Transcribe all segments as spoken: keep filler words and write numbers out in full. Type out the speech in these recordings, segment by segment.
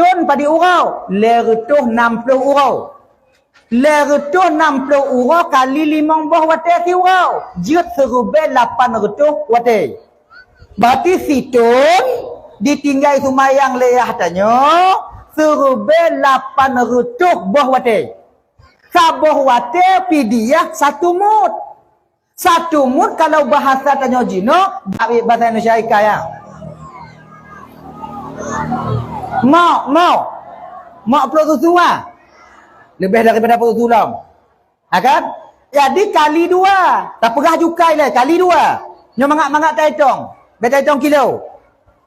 Thon padit uroe? Lhèe reutôh nam ploh uroe. Lhèe reutôh nam ploh uroe kali limong boh watèe siuroe, jeuet siribèe lapan reutôh watèe. Berarti sithon ditinggai seumayang lé yah tanyoe siribèe lapan reutôh boh watèe. Saboh watèe pidiah satu mut. Satu mut kalau bahasa tanyoe jinoe, ba-, bahasa Indonesia ikai, ya. Mok, mok. Mok ploh susu, ah. Leubeh daripada ploh susu lom. Ha kan? Jadi kali dua. Tapeugah jukai lé, kali dua. Nyoe mangat-mangat taitong. Bèk taitong kilo.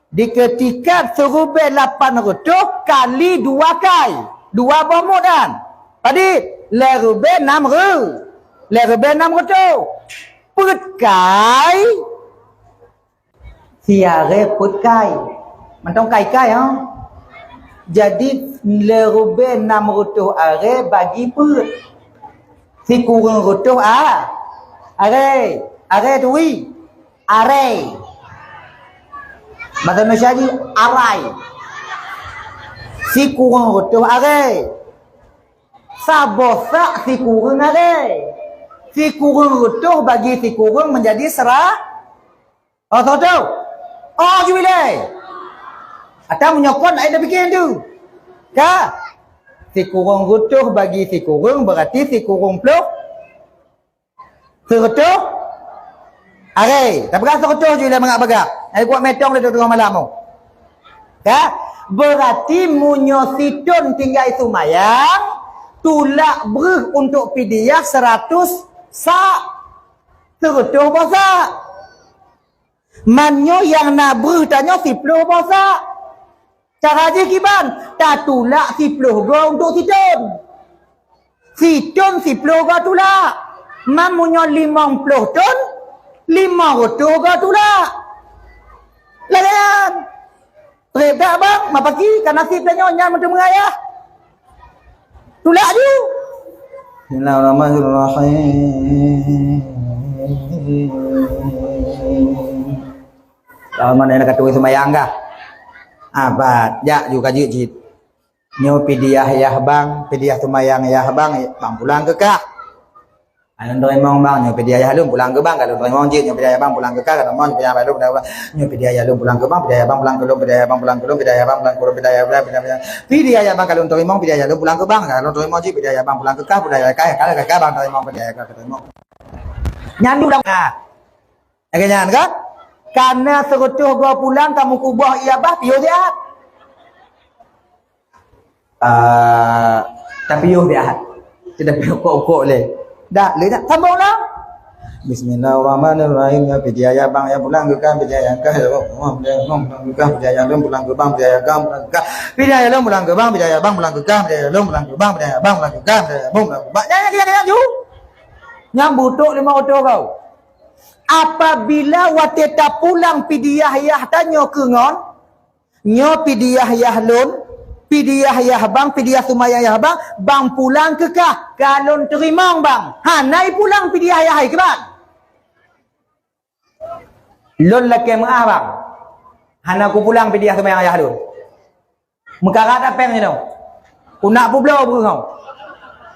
Dikeutika siribèe lapan reutôh kali dua kai, dua boh mut nyan. Padit? Lhèe ribèe nam reu-, lhèe ribèe nam reutôh. Peuet kai, siarèe peuet kai. Mantong kai-kai, ha? Jadi, lhèe ribèe nam reutôh arèe bagi peuet. Sikureueng reutôh a-, arèe. Arèe turi. Arèe. Bahasa Indonesia jih arai. Sikureueng reutôh arèe. Saboh sak sikureueng arèe. Sikureueng reutôh bagi sikureueng menjadi sera-, oh, seratus. Oh, ju ilèe. Atau meunyoe kon laén tapike tu. Ka? Sikureueng reutôh bagi sikureueng berarti sikureueng ploh. Seureutôh arèe. Tapeugah seureutôh ju lé mangat bagah. Ai kuat metong lé teungoh malam tu. Ya? Berarti meunyoe sithon tinggai seumayang, tulak breuh untuk pidiah seratus sak. Seureutôh boh sak. Man nyoe nyang na breuh tanyoe siploh boh sak. Cara jih kiban, tatulak siploh goe untuk sithon. Sithon siploh goe tulak. Man meunyoe limong ploh thon, limong reutôh goe tulak. Lagèe nyan. Trép dak bang, mapaki ka nasib tanyoe nyan meuteumé ayah. Tulak ju. Bismillahirrahmanirrahim. Lawan mana nak kata seumayang kah? Abat, jak ju ka jeuet cit. Nyoe pidiah yah bang, pidiah seumayang yah bang, bang pulang keu kah. Alun teurimong bang, nyoe pidiah yah lôn pulang keu bang, kalau teurimong cit, nyoe pidiah yah bang pulang keu kah, kalau mon, pidiah yah lôn pulang keu bang, nyoe pidiah yah lôn pulang keu bang, pidiah yah bang pulang keu lôn, pidiah yah bang pulang keu lôn, pidiah yah bang pulang keu lôn, pidiah yah bang, pidiah yah bang, pidiah yah lôn pulang keu bang, kalau teurimong cit, pidiah yah bang pulang keu kah, pidiah yah kah, kalau kah bang teurimong, pidiah yah kah teurimong. Nyan ulang. Nah. Lagèe nyan kan? Kana seureutôh goe pulang ka meukuboh ie bah piôh siat. Ah, tapiôh siat. Tidak piôh kok-kok lé. Dak, lé dak sambung lah. Bismillahirrahmanirrahim. Ya pidi ayah bang ya pulang keu kah, pidi ayah kah ya pulang keu kah, pidi ayah lôn pulang keu bang, pidi ayah kah pulang keu kah. Pidi ayah lôn pulang keu bang, pidi ayah bang pulang keu kah, pidi ayah lôn pulang keu bang, pidi ayah bang pulang keu kah, pidi ayah bang pulang keu bang. Nyan, nyan, nyan, nyan, ju. Nyang butok lima oto kau. Apabila watèe tapulang pidiah yah tanyoe keu ngon, nyoe pidiah yah lôn, pidiah yah bang, pidiah seumayang yah bang, bang pulang keu kah, ka lôn teurimong bang. Hana ipulang pidiah yah hai keu bang. Lôn lakèe meu'ah bang. Hana kupulang pidiah seumayang yah lôn. Meukarat apeng jinoe. Unak peubloe breuh nyoe.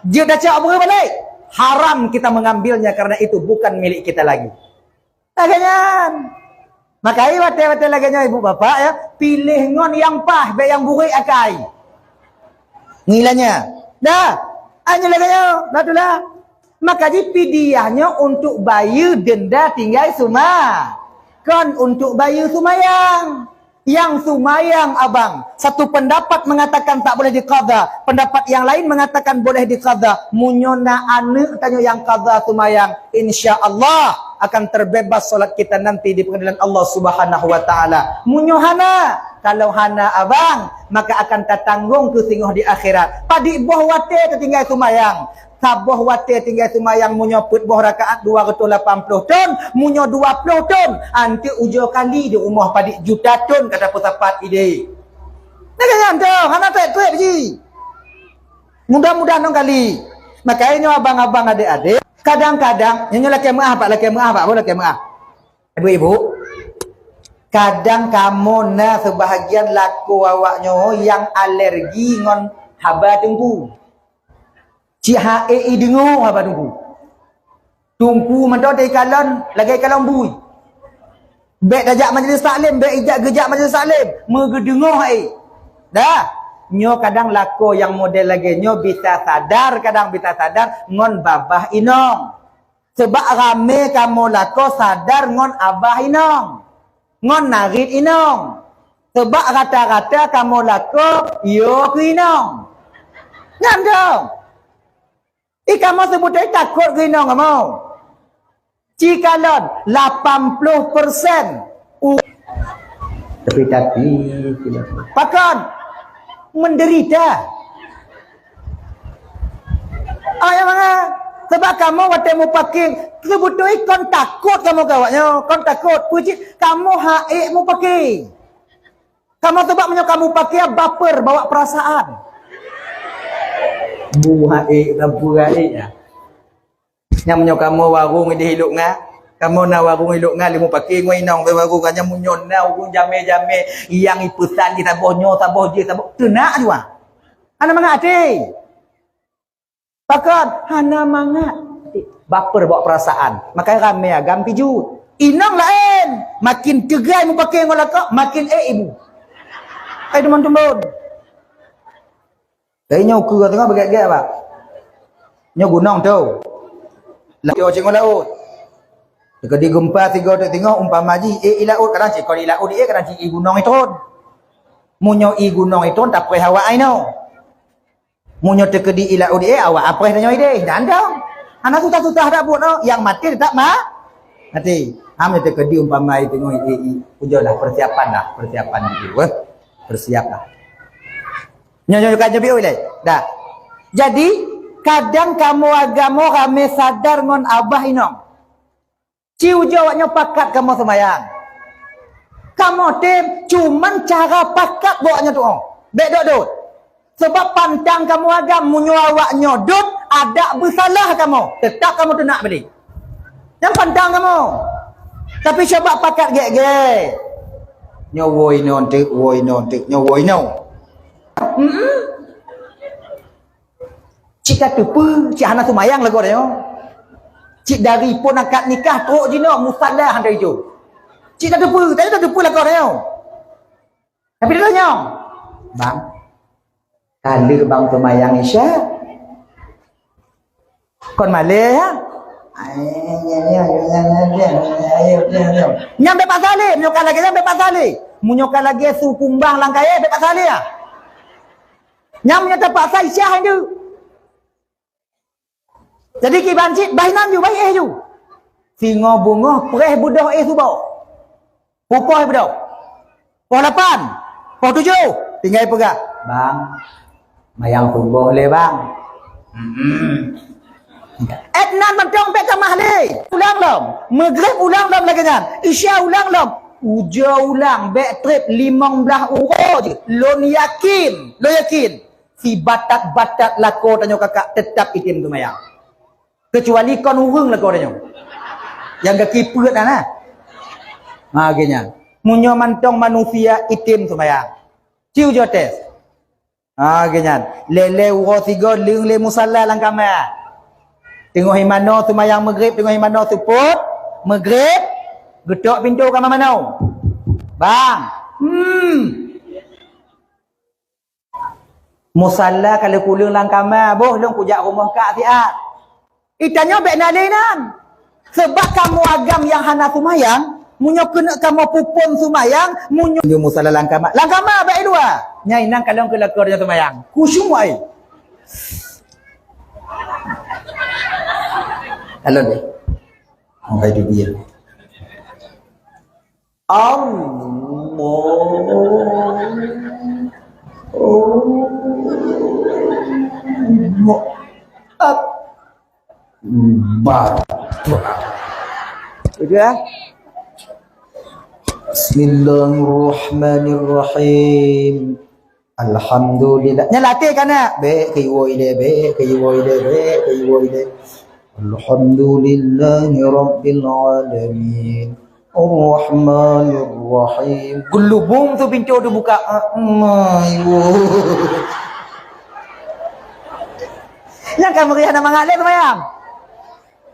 Jeuet tacok breuh balek. Haram kita mengambilnya karena itu bukan milik kita lagi. Lagèe nyan. Makajih watèe-watèe lagèe nyoe ibu bapak ya, piléh ngon nyang paih, bèk nyang burék akai. Ngilanya. Dah. Hanya lagèe nyoe, dah tu lah. Makajih pidiah nyoe untuk bayeue denda tinggai seuma-, kon untuk bayeue seumayang. Nyang seumayang abang, satu pendapat mengatakan tak boleh diqadha, pendapat yang lain mengatakan boleh diqadha. Meunyoe na aneuk tanyoe nyang qadha seumayang, insya Allah akan terbebas salat kita nanti di pengadilan Allah Subhanahu wa Taala. Meunyoe hana, kalau hana abang, maka akan tatanggong keu singoh di akhirat. Padit boh watèe tatinggai seumayang. Saboh watèe tinggai seumayang meunyoe peuet boh rakaat dua ratus lapan puluh thon, meunyoe dua puluh thon, anteuk ujoe kali di rumoh padit juta thon ka tapeusapat idéh. Nah, kan tu, hana trép-trép ji. Mudah-mudahan nong kali. Makajih nyoe abang-abang adék-adék, kadang-kadang, nyoe, nyoe lakèe meu'ah, Pak, lakèe meu'ah, Pak, lakèe meu'ah. Ibu-ibu, Kadang kamoe na seubahagian lakoe awaknyoe nyang alergi ngon haba teungku. Cit ha'ék i deungoe haba teungku. Teungku mantong teukalon lagée kalon bui. Bék tajak majelis taklim, bék ijak geujak majelis taklim, meugeudeungoe ha'ék. Dah, nyoe kadang lakoe nyang model lagée nyoe bisa sadar, kadang bisa sadar ngon babah inong. Seubab ramé kamoe lakoe sadar ngon abah inong, ngon narit inong. Seubab rata-rata kamoe lakoe yo keu inong. Nyan dong. I kamoe seubeutôi takot keu inong kamoe. Cikalon lapan ploh persen u-, tapi-tapi, pakon? Menderita. Ayah mangat. Sebab kamoe watée mupakeng, seubeutôi kon takot kamoe keu awaknyoe, kon takot. Peue cit kamoe ha'ék mupakeng. Kamoe sebab meunyoe kamoe pakeng baper, bawa perasaan. Bu ha'ék, sapeue ha'ék ya. Nyang meunyoe kamoe warong ideh ilok nga, kamoe na warong ilok nga, leumo pakeng ngon inong bak warong, nyang meunyoe na ureuëng jamé-jamé nyang ipeusan di saboh nyoe, saboh jih, saboh teunak jua. Hana mangat até. Pakon? Hana mangat. Baper bawa perasaan. Makanya ramé agam pijut. Inong laén, makin teugai mupakeng ngon lakoe, makin ék ibu. Hai teman-teman. Tapi nyoe ukeue teungoh beugét-gét, Pak. Nyoe gunong tu. Lakoe cit ngon laôt. Teukeudi geumpa sigoe teuk teungoh, umpama jih, ék i laôt, kadang cit kon i laôt, ék kadang cit i gunong itron. Meunyoe i gunong itron, tapreh awak inoe. Meunyoe teukeudi i laôt, ék awak apreh tanyoe ideh. Nyan dong. Hana susah-susah that buet nyoe. Nyang maté teutap ma-, maté. Ha, meunyoe teukeudi umpama i teungoh i, i, ujoe lah, persiapan lah, persiapan dulu, eh. Persiap lah. Nyoe, nyoe, ka nyoe piôh ilée. Dah. Jadi, kadang kamoe agam ramé sadar ngon abah inong. Ci ujoe awaknyoe pakat kamoe seumayang. Kamoe tem, cuman cara pakat bak awaknyoe tuoh. Bék dot-dot. Sebab pantang kamoe agam, meunyoe awaknyoe dot, adak beusalah kamoe, teutap kamoe teunak balik. Nyan pantang kamoe. Tapi cuba pakat gét-gét. Nyoe woe inoe teuk, woe inoe teuk, nyoe woe inoe. Mm-mm. Cit ka teupeue, cit hana seumayang lagoe nyoe. Cit dari phon akad nikah trok jinoe musala hana ijok. Cit ka teupeue, tapi ka teupeue lagoe nyoe. Tapi dia tanya, "Bang, ka lheueh bang seumayang Isya?" Kon malée, ya? Nyan bék paksa lé, meunyoe ka lagée nyan bék paksa lé. Meunyoe ka lagée su kumbang lam kayée, bék paksa lé, ya? Nyan meunyoe tapaksa Isya hai deuek. Jadi kiban cit, bah inan ju, bah éh ju. Singoh beungoh preh beudôh éh suboh. Pukon beudôh. Poh lapan, poh tujoh, tinggai peugah, "Bang, mayang suboh lé, Bang." Mm-mm. Éh nan mantong bék tamah lé. Ulang lom. Maghrib ulang lom lagée nyan. Isya ulang lom. Ujoe ulang bék treb limong blaih uroe jih. Lôn yakin, lôn yakin. Sibatat-batat lakoe tanyoe kakak teutap item seumayang. Keucuali kon ureuëng lakoe tanyoe. Nyang gaki peuet na, na. Ha, geuh nyan. Meunyoe mantong manusia item seumayang. Ci ujoe tes. Ha, geuh nyan. Lé-lé uroe sigoe leueng lé musala lam kama. Teungoh imanoe seumayang Maghrib, teungoh imanoe seupôt Maghrib, geutok pintoe kama manoe. Bang. Hmm. Musala ka lheueh kuleueng lam kama, boh lôn kujak rumoh kak siat. Itanyoe bék na lé nan. Sebab kamoe agam nyang hana seumayang, meunyoe keuneuk kamoe pupon seumayang, meunyoe di musala lam kama, lam kama bék i luwa. Nyang inan kalon keu lakoe tanyoe seumayang. Khusyuk ai. Kalon deh. Sampai di dia. Allahu Akbar. Betul, ya? Bismillahirrahmanirrahim. Alhamdulillah. Nyan latih ka na. Bék keu iwoe ilée, bék keu iwoe ilée, bék keu iwoe ilée. Alhamdulillahi rabbil alamin. Ar-Rahmanir-Rahim. Geulubong tu pintoe teubuka. Ah, mai, wo. Nyang ka meuriah na mangat lé seumayang.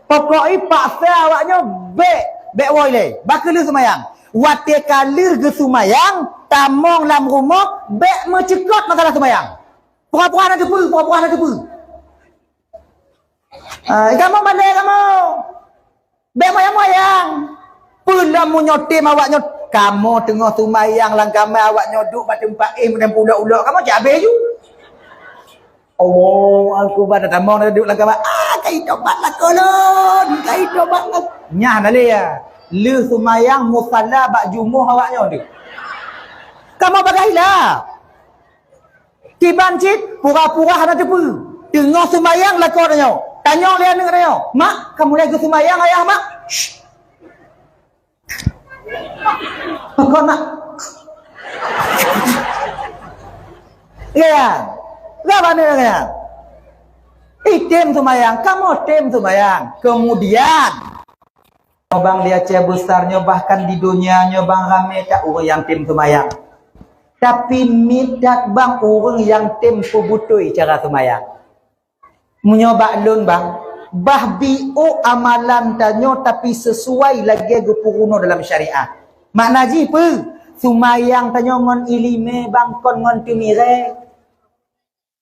Pokok i paksa awak nyoe bék, bék woe lé. Bah keu lheueh seumayang. Watée ka lheueh geuseumayang, tamong lam rumoh, bék meucukot masalah seumayang. Pura-pura na teupeue, pura-pura na teupeue. Ah, kamoe bandai kamoe. Bék moyang-moyang. Peue lom meunyoe tem awak nyoe, kamoe teungoh seumayang lam kamar awak nyoe duek bak teumpat éh meunan pulok-ulok, kamoe cit abéh ju. Allahu Akbar, tamong na duek lam kamar. Ah, kai tobat lakoe lôn, kai tobat lakoe. Nyan na lé ya. Lheueh seumayang musala bak jumoh awak nyoe tu. Kamoe bagaih lah. Kiban cit pura-pura hana teupeue. Teungoh seumayang lakoe tanyoe. Tanyoe lé aneuk tanyoe, "Mak, ka mulai geuseumayang ayah, Mak?" Shh. Pakon, Mak? Ya. Lah bani ya. Item seumayang, kamoe tem seumayang. Kemudian Bang di Aceh Besar nyoe, bahkan di donya nyoe bang ramé that ureuëng nyang tem seumayang. Tapi miet that bang ureuëng nyang tem peubeutôi cara seumayang. Meunyoe bak lôn bang, bah biôk amalan tanyoe tapi sesuai lagée geupeurunoe dalam syariat. Makna jih peue? Seumayang tanyoe ngon iéleumé bang, kon ngon teumirée.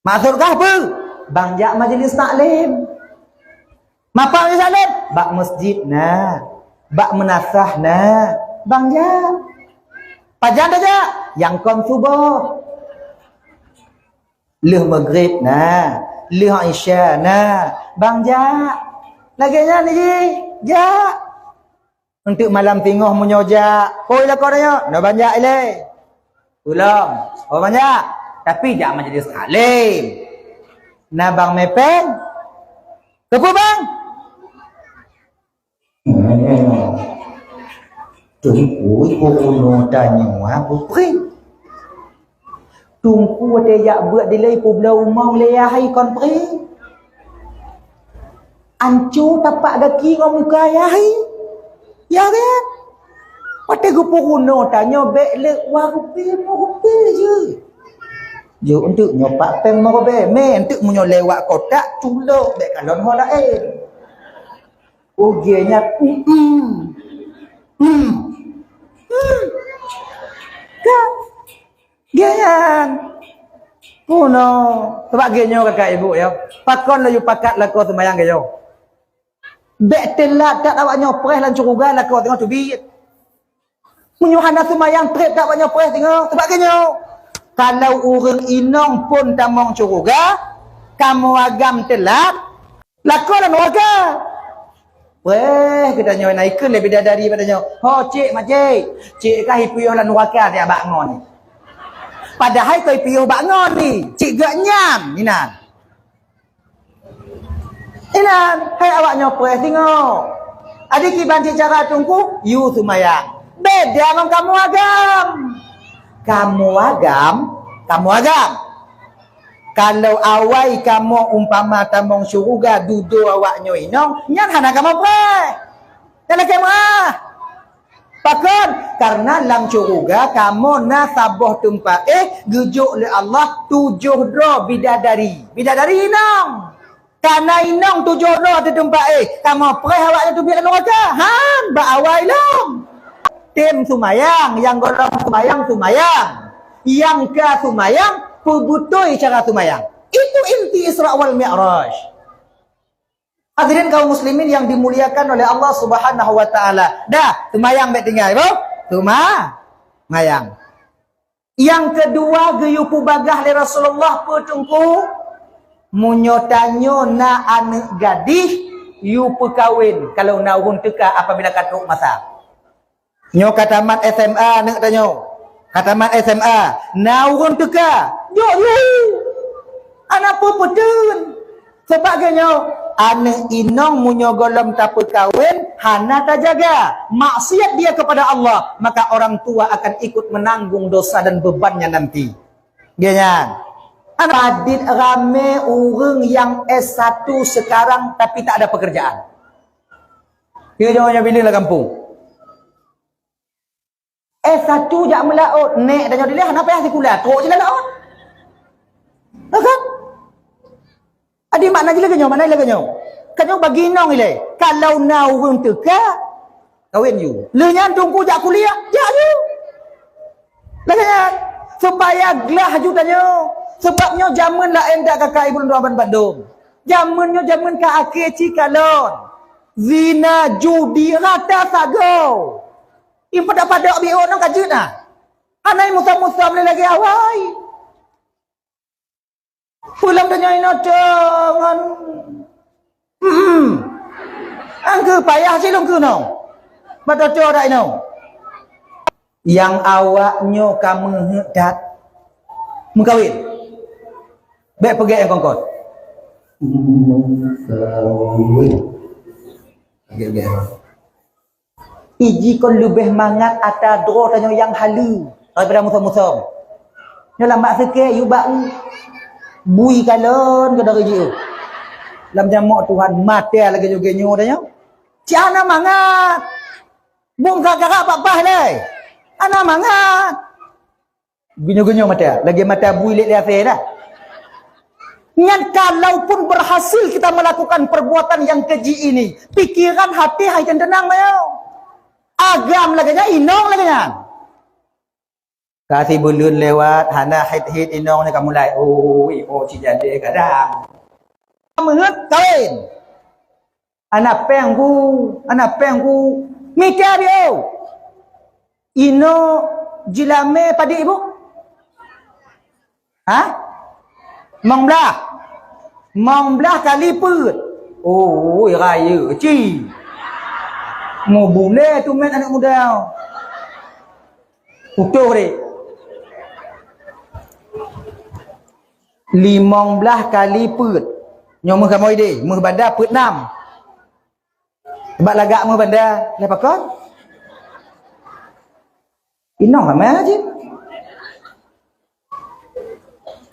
Maksud kah peue? Bang jak majlis taklim. Mapa majlis taklim? Bak masjid na, bak meunasah na. Bang jak. Pajan tajak? Nyang kon suboh. Lheueh maghrib na, lheueh isya na. Bang jak. Lagée nyan jih, jak. Eunteuk malam singoh meunyoe jak, hôi lakoe tanyoe, na bang jak ilée. Ulôn, oh bang jak, tapi jak majlis taklim. Na bang mé péng? Keupeue bang? Teungku, ibu ulôn tanyoe apa pré? Teungku watée jak beuet dilée peubloe umong lé yah hai kon pré. Anco tapak gaki ngon muka yah hai. Ya kan? Watée geupeurunoe tanyoe bék le wa rupée lima rupée jeuet. Jeuet eunteuk nyoe pat péng lima rupée. Mé eunteuk meunyoe lewat kotak culok bék kalon ho laén. Oh, geuh nyan. Hmm. Hmm. Hmm. Ka. Geuh nyan. Peunoh. Sabab geuh nyoe kakak ibu ya. Pakon laju pakat lakoe seumayang geuh nyoe. Bék teulat that awak nyoe preh lam syeuruga lakoe teungoh teubiet. Meunyoe hana seumayang treb that awak nyoe preh teungoh. Sabab geuh nyoe. Kalau ureuëng inong phon tamong syeuruga, kamoe agam teulat, lakoe lam nuraka. Wéh, geutanyoe na ikheun lé bidadari bak tanyoe. Ho, cék, makcék. Cék kah ipiôh lam nuraka tieb bak ngon. Padahai kah ipiôh bak ngon ni. Cék geuh nyan, inan. Inan, hai awak nyoe preh singoh. Adik kiban cit cara teungku, yue seumayang. Beda ngon kamoe agam. Kamoe agam, kamoe agam. Kalau awai kamoe umpama tamong syeuruga dudoe awak nyoe inong, nyan hana kamoe preh. Nyan lakée meuah. Pakon? Karena lam syeuruga kamoe na saboh teumpat éh geujok lé Allah tujoh droe bidadari. Bidadari inong. Kana inong tujoh droe di teumpat éh, kamoe preh awak nyan teubiet lam nuraka. Han, bak awai lom. Tem seumayang, nyang gohlom seumayang, seumayang. Nyang ka seumayang, peubeutôi cara seumayang. Itu inti Isra wal Mi'raj. Hadirin kaum muslimin yang dimuliakan oleh Allah Subhanahu wa taala. Dah, seumayang bék tinggai, bro. Seumayang. Nyang keudua geuyue peubagah lé Rasulullah peue teungku? Meunyoe tanyoe na aneuëk gadih, yue peukawen kalau na ureuëng teuka apabila ka trok masa. Nyoe ka tamat S M A aneuëk tanyoe. Ka tamat S M A, na ureuëng teuka, jok yue. Hana peue peuteun. Sabab geuh nyoe, aneuëk inong meunyoe gohlom tapeukawen hana tajaga, maksiat dia kepada Allah, maka orang tua akan ikut menanggung dosa dan bebannya nanti. Geuh nyan. Padit ramé ureuëng nyang S satu sekarang tapi tak ada pekerjaan. Dia jawabnya bila lah kampung. S satu jak meulaôt, nèk tanyoe dilèe hana payah sikula, trok cit lam laôt. Nah kan? Adi makna jih lagèe nyoe, makna lagèe nyoe. Ka nyoe bagi inong ilèe. Kalau na ureueng teuka, kawin ju. Lheueh nyan teungku jak kuliah, jak ju. Lagèe nyan. Supaya glah ju tanyoe. Sebab nyoe jameun laén dak kaka ibu lôn bandum. Jameun nyoe jameun ka akhé ci kalon. Zina, judi, rata sagoe. Ipe tapadok biôh nyoe ka jeuet na. Hana musom-musom lé lagèe awai. Peulom tanyoe inoe ngon, hmm. Angkeu payah silong keunoe. Bak toto dak inoe. Nyang awak nyoe ka meuheuet that. Meukawen. Bèk peugèt nyang kon-kon. Meukawen. Peugèt-peugèt. Iji kon leubeh mangat ata droe tanyoe nyang haleue daripada musom-musom. Nyoe lam bak seukée yue bak bui kalon keu dari jiôh. Lam jamok Tuhan maté lagèe nyoe-nyoe tanyoe. Cit hana mangat. Bungka karak bak paih lé. Hana mangat. Geunyoe-geunyoe mata, lagèe mata bui lé asèe dah. Nyan kalaupun berhasil kita melakukan perbuatan yang keji ini, pikiran hati hai tenang bayo. Agam lagèe nyan, inong lagèe nyan. Ka sibeuleuen lewat, hana hit-hit inong nyan ka mulai, "Oi, oh, cit jadèe kadang." Meuheuet kawin. Ana péng ku, ana péng ku. Mita biôh. Inoe jilamé padit ibu? Ha? Limong blah. Limong blah kali peuet. Oh, raya ci. Mubulé tu mét aneuk muda. Utoh deh. Limong blah kali peuet. Nyoe meuh kamoe idéh, meuh banda peuet nam. Bak lagak meuh banda, lé pakon? Inong ramé jih.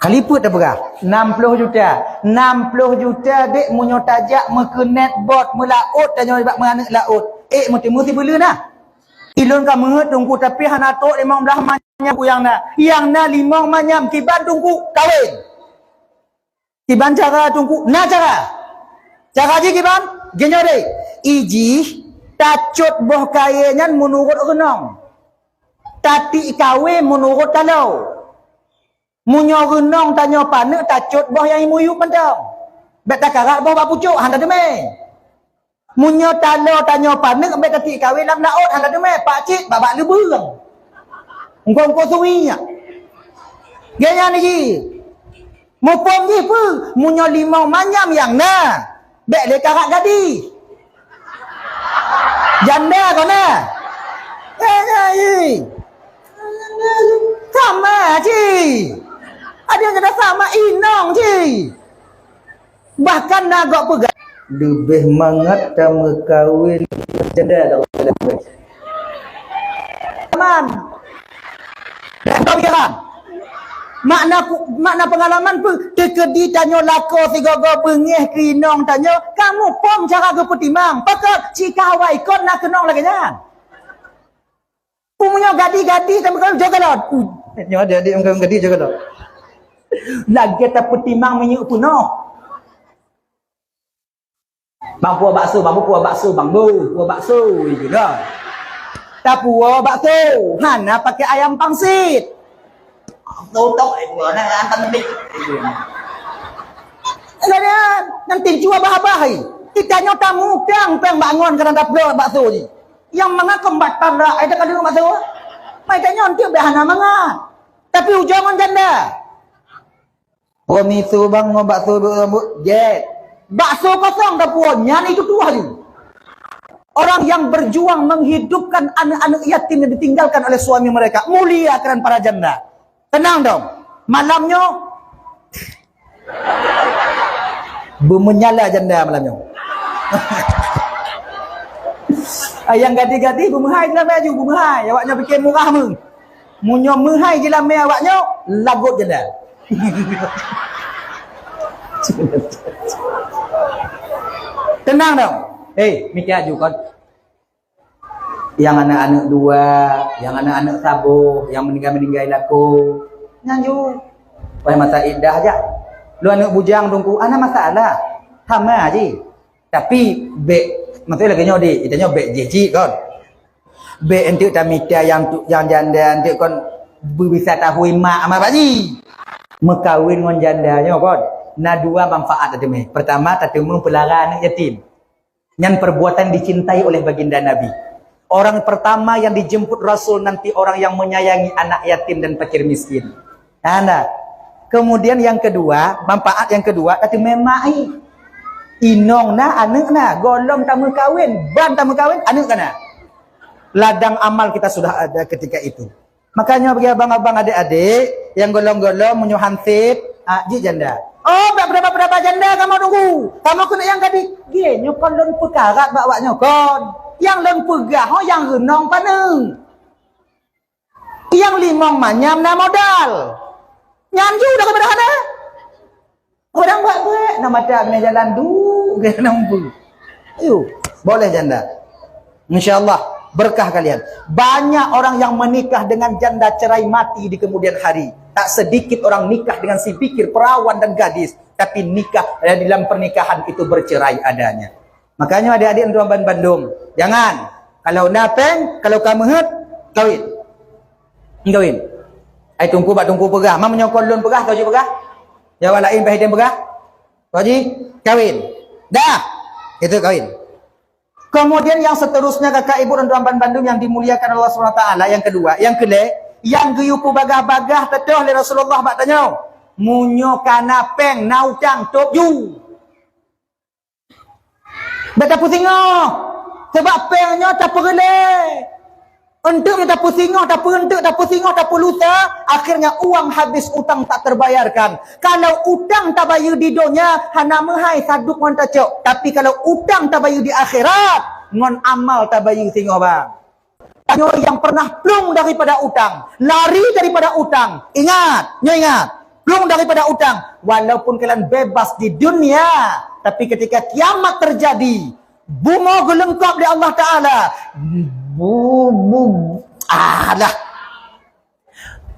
Kali peuet dah peugah, nam ploh juta. Nam ploh juta dek meunyoe tajak meukeunet bot meulaôt tanyoe bak meuaneuk laôt. Ék meuteumé sibeuleuen nah. Ilôn ka meuheuet teungku, tapi hana trok limong blah manyam ku nyang na. Nyang na limong manyam kiban teungku kawén. Kiban cara teungku, na cara. Cara jih kiban, geunyoe deh. Ijih tacot boh kayée nyan meunurot reunong. Tatik kawé meunurot taloe. Meunyoe reunong tanyoe paneuk tacot boh nyang imuyup mantong. Bék takarat boh bak pucok, hana teumé. Meunyoe taloe tanyoe paneuk bék tatik kawé lam laôt, hana teumé, pakcit babak leubeueng. Engko-engko sungi nyan. Geuhnyan jih. Muphom jih peue? Meunyoe limong manyam nyang na, bék lé karat gadih. Janda kon na? Eh, eh, eh. Sama jih. Ada yang kata sama inong jih. Bahkan na gok peugah, leubeh mangat tameukawen janda daripada man. Kau pikiran. Makna pu-, makna pengalaman pun teukeudi tanyoe lakoe sigoe-goe beungéh keu inong tanyoe, kamoe phom cara geupeutimang. Pakon cit ka awai kon na keunong lagée nyan. Peue meunyoe gadih-gadih tameukawen jok galon. Uh, nyoe adik-adik meukawen gadih jok galon. Lagée tapeutimang minyeuk peunoh. Bang puwoe bakso, bang puwoe bakso, bang bu, puwoe bakso, itu dah. Tapuwoe bakso, hana pakai ayam pangsit. Tutok, eh, puwoe na hantam dik. Lagée nyan, nanti cuba bah-bah, eh. Kita nyoe tamu, piang-piang bangon kadang dapur bakso jih. Nyang mangat keu empat panda, ai teuka deungon bakso. Mai tanyoe enteuk bèk hana mangat. Tapi ujong ngon janda. Promiso bang ngon bakso rambut jet. Bakso kosong dapur nyan itu tuah ju. Orang yang berjuang menghidupkan anak-anak yatim yang ditinggalkan oleh suami mereka, mulia keunan para janda. Tenang dong. Malam nyoe Beumeunyalah janda malam nyoe. Nyang gadih-gadih beumeuhai jilamé aju, beumeuhai. Awak nyoe pike murah meuh. Meunyoe meuhai jilamé awak nyoe, lagot janda. Tenang dong. Eh, mikir aju kon. Nyang aneuk-aneuk dua, nyang aneuk-aneuk saboh, nyang meuninggai-meuninggai lakoe. Nyan ju. Wah, masa iddah jak. Lôn aneuk bujang Teungku, hana masalah. Sama ji. Tapi bèk, maksudnya lagèe nyoe deh, kita nyoe bèk jih cit kon. Bèk enteuk tamita nyang tu, nyang janda enteuk kon beubisa tahui mak sama Pak Ji. Meukawen ngon janda nyoe kon, na dua manfaat tateumé. Pertama, tateumé peulara aneuk yatim. Nyan perbuatan dicintai oleh baginda Nabi. Orang pertama yang dijemput Rasul nanti orang yang menyayangi anak yatim dan fakir miskin. Nah, nah. Kemudian yang kedua, manfaat yang kedua, tateumé mak i. Inong na, aneuk na, gohlom tameukawen, ban tameukawen, aneuk ka na. Ladang amal kita sudah ada ketika itu. Makanya bagi abang-abang, adik-adik, nyang gohlom-gohlom meunyoe hansip, ah, jeuet janda. Oh, bak peuraba-peuraba janda kamoe tunggu. Kamoe keuneuk nyang gadih. Gé, nyoe kon lôn peukarat bak awak nyoe kon. Nyang lôn peugah, ho nyang reunong paneuk. Nyang limong manyam na modal. Nyan ju dah keubeudôh hana. Ureueng buet-buet na mata keuneuk jalan duek keuneuk nampu. Ayo, boleh janda. Insya Allah berkah kalian. Banyak orang yang menikah dengan janda cerai mati di kemudian hari. Tak sedikit orang nikah dengan si bikir, perawan dan gadis, tapi nikah, eh, dalam pernikahan itu bercerai adanya. Makanya adik-adik tuan bandum, jangan. Kalau na péng, kalau ka meuheuet, kawin. Kawin. Ai tungku bak tungku peugah, ma meunyoe kon lôn peugah, kau jeuet peugah? Jawab lain bah idem peugah. Kau ji kawin. Dah. Itu kawin. Kemudian yang seterusnya kakak ibu dan tuan bandum yang dimuliakan Allah Subhanahu wa taala, yang kedua, yang kelé, yang geuyue peubagah-bagah teutoh lé Rasulullah bak tanyoe. Meunyoe ka na péng, na utang, top ju. Bèk tapeusingoh. Sabab péng nyoe tapeureulée. Eunteuk nyoe tapeusingoh, tapeueunteuk, tapeusingoh, tapeulusa, akhirnya uang habis, utang tak terbayarkan. Kalau utang tabayeue di donya, hana meuhai sadub ngon tacok. Tapi kalau utang tabayeue di akhirat, ngon amal tabayeue singoh bang. Tanyoe nyang pernah plueng daripada utang, lari daripada utang. Ingat, nyoe ingat, plueng daripada utang. Walaupun kalian bebas di dunia, tapi ketika kiamat terjadi, bumoe geuleungkop lé Allah Taala. Bu, bu, alah.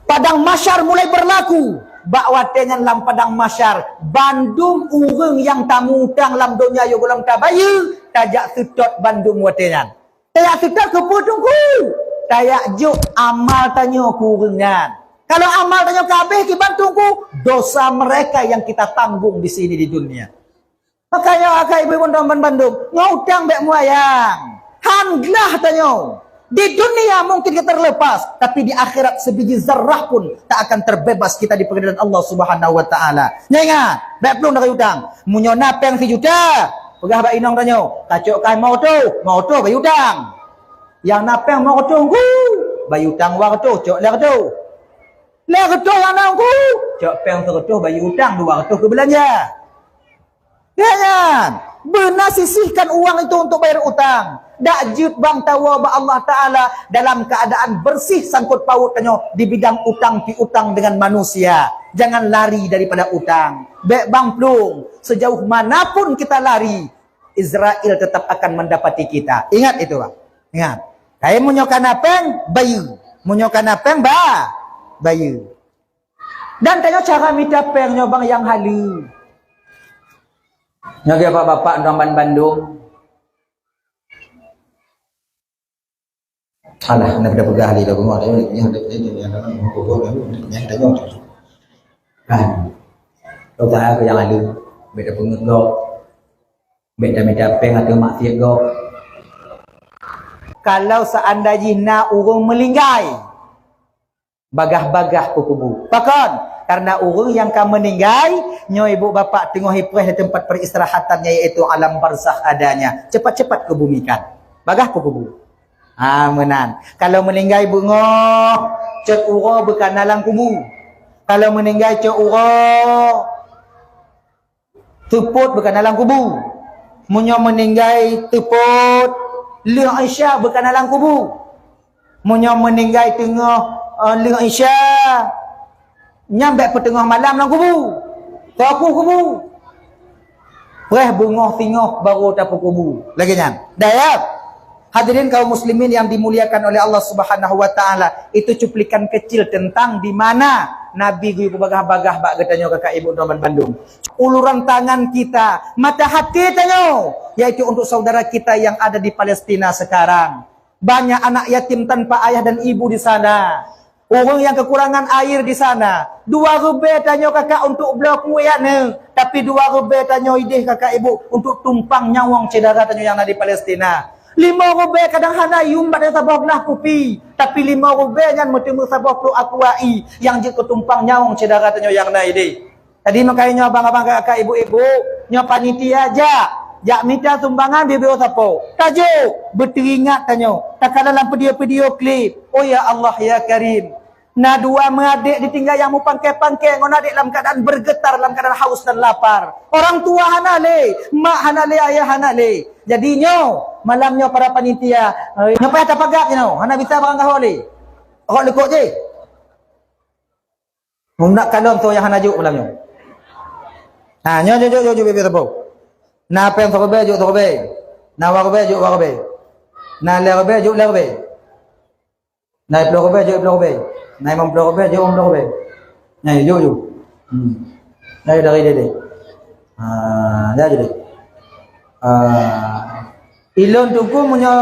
Padang Mahsyar mulai berlaku. Bak watée nyan lam Padang Mahsyar, bandum ureuëng nyang tamu-utang lam donya yoh gohlom tabayeue, tajak seutôt bandum watée nyan. Tajak seutôt keupeue teungku? Tajak jok amal tanyoe keu ureuëng nyan. Kalau amal tanyoe ka habéh kiban teungku, dosa mereka yang kita tanggung di sini di dunia. Makanya akai ibu-ibu teman bandum, ngon utang bèk meuyang. Han glah tanyoe. Di dunia mungkin kita terlepas, tapi di akhirat sebiji zarah pun tak akan terbebas kita di pengadilan Allah Subhanahu wa taala. Nyan ingat, bèk plueng dari utang. Meunyoe na péng sijuta, peugah bak inong tanyoe, "Kacok kai lima reutôh, lima reutôh bayeue utang." Nyang na péng lima reutôh ngku, bayeue utang dua reutôh, cok lhèe reutôh. Lhèe reutôh nyang na ngku, cok péng sireutôh bayeue utang, dua reutôh keu beulanja. Ya kan? Beuna sisihkan uang itu untuk bayar utang. Dak jeuet bang tawoe bak Allah Taala dalam keadaan bersih sangkut paut tanyoe di bidang utang piutang dengan manusia. Jangan lari daripada utang. Bèk bang plueng, sejauh manapun kita lari, Israel tetap akan mendapati kita. Ingat itu, bang. Ingat. Tapi meunyoe ka na péng, bayeue. Meunyoe ka na péng, ba, bayeue. Dan tanyoe cara mita péng nyoe bang nyang haleue. Nyoe geuh bapak-bapak ngon bandum. Alah, na peudah peugah lé dah bengok nyoe, nyoe, nyoe, nyoe, nyoe, nyoe, nyoe, nyoe, nyoe. Kan. Kau tahu apa yang ada? Beda pengeut kau. Beda mita péng atau maksiat kau. Kalau seandainya na ureuëng meulinggai, bagah-bagah keu kubu. Pakon? Karena ureuëng nyang ka meuninggai, nyoe ibu bapak teungoh ipreh di tempat peristirahatan, yaitu alam barzakh adanya. Cepat-cepat keubumikan. Bagah keu kubu. Ha, meunan. Kalau meuninggai beungoh, cot uroe beukana lam kubu. Kalau meuninggai cot uroe, seupôt beukana lam kubu. Meunyoe meuninggai seupôt, lheueh Isya beukana lam kubu. Meunyoe meuninggai teungoh, eh, lheueh Isya, nyan bèk peuteungoh malam lam kubu. Teuku kubu. Preh beungoh singoh baru tapeukubu. Lagèe nyan. Dah ya? Hadirin kaum muslimin yang dimuliakan oleh Allah Subhanahu wa taala, itu cuplikan kecil tentang di mana Nabi geuyue beubagah-bagah bak geutanyoe kakak ibu teman bandum. Uluran tangan kita, mata hati tanyoe, yaitu untuk saudara kita yang ada di Palestina sekarang. Banyak anak yatim tanpa ayah dan ibu di sana. Ureuëng nyang keukurangan air di sana. Dua ribée tanyoe kakak untuk bloe kueh aneuk, tapi dua ribée tanyoe ideh kakak ibu untuk tumpang nyawöng syedara tanyoe nyang na di Palestina. Lima ribée kadang hana yuem bak saboh glah kupi, tapi lima ribée nyan meuteumé saboh pluek aqua i nyang jeuet keu tumpang nyawöng syedara tanyoe nyang na ideh. Jadi, makajih nyoe abang-abang, kakak, ibu-ibu, nyoe panitia jak, jak mita sumbangan bibeu sapo. Tajok, beuteuingat tanyoe, takalon lam video-video klip. Oh ya Allah ya Karim, na dua meuadek ditinggai nyang mupangke-pangke ngon adek lam keadaan bergetar, lam keadaan haus dan lapar. Orang tua hana lé, mak hana lé, ayah hana lé. Jadi nyoe, malam nyoe para panitia, eh, nyoe payah tapagak nyoe, hana bisa barang gaho lé. Rot likot jih. Hom nak kalon soe nyang hana jok malam nyoe. Ha, nyoe, nyoe, jok, jok, jok, bibeu sapo. Na péng siribée, jok siribée. Na dua ribée, jok dua ribée. Na lhée ribée, jok lhée ribée. Na iploh ribée, jok iploh ribée. Na limong ploh ribée, jok limong ploh ribée. Nyan, jok, jok. Hmm. Dari, dari dia, dia. Ha, dia je deh. Ah, ilôn Teungku meunyoe,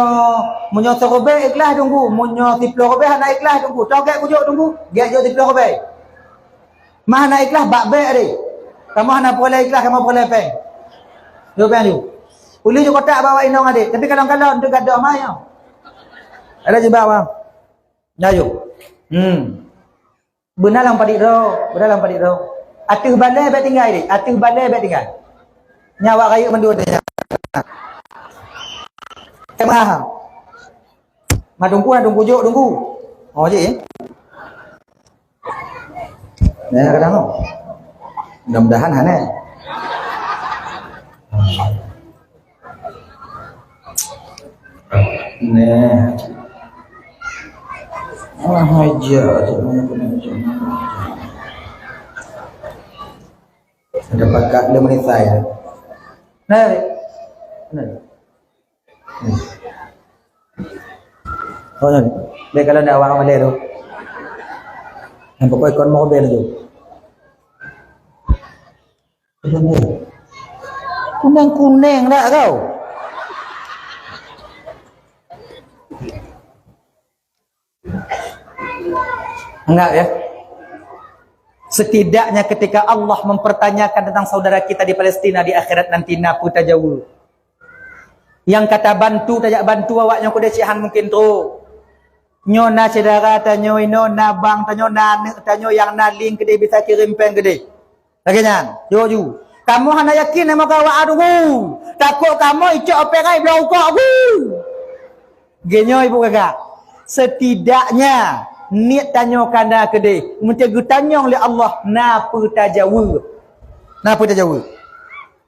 meunyoe siribée ikhlas Teungku, meunyoe siploh ribée hana ikhlas Teungku, toh gét kujok Teungku, gét jok siploh ribée. Mah hana ikhlas bak bék deh. Kamoe hana peureulée ikhlas, kamoe peureulée péng. Jok péng ju. Ulih ju kotak bawa inong adek, tapi kalon-kalon tu gadoh mah nyoe. Ada jibak bang. Nyan ju. Hmm. Beuna lam padit droe, beuna lam padit droe. Ateueh balée bék tinggai deh, ateueh balée bék tinggai. Nyan awak rayeuk mandum teuh nyan. Keumaha. Mak Teungku, mak Teungku jok Teungku. Oh, jih, eh? Nah, kadang tu. Mudah-mudahan hana. Nah. Alah, aja tu. Ada pakat dia menisai. Nah. Nah. Hmm. Oh, nah. Dia kalau nak awak malai tu. Yang pokok ikon mobil tu. Kuneng-kuneng dak kau? Enggak ya? Setidaknya ketika Allah mempertanyakan tentang saudara kita di Palestina di akhirat nanti, na peue tajaweueb? Nyang ka tabantu, tajak bantu awak nyoe keudeh cit han mungken trok. Nyoe na syedara tanyoe inoe, na bang tanyoe, na aneuk tanyoe nyang na link keudeh bisa kirém péng keudeh. Lagée nyan, jok ju. Kamoe hana yakin namo ka awak adu gu. Takot kamoe icok péng ai bloe rukok gu. Geunyoe ibu kakak, setidaknya niet tanyoe ka na keudeh, meunteuk geutanyong lé Allah na peue tajaweueb. Na peue tajaweueb.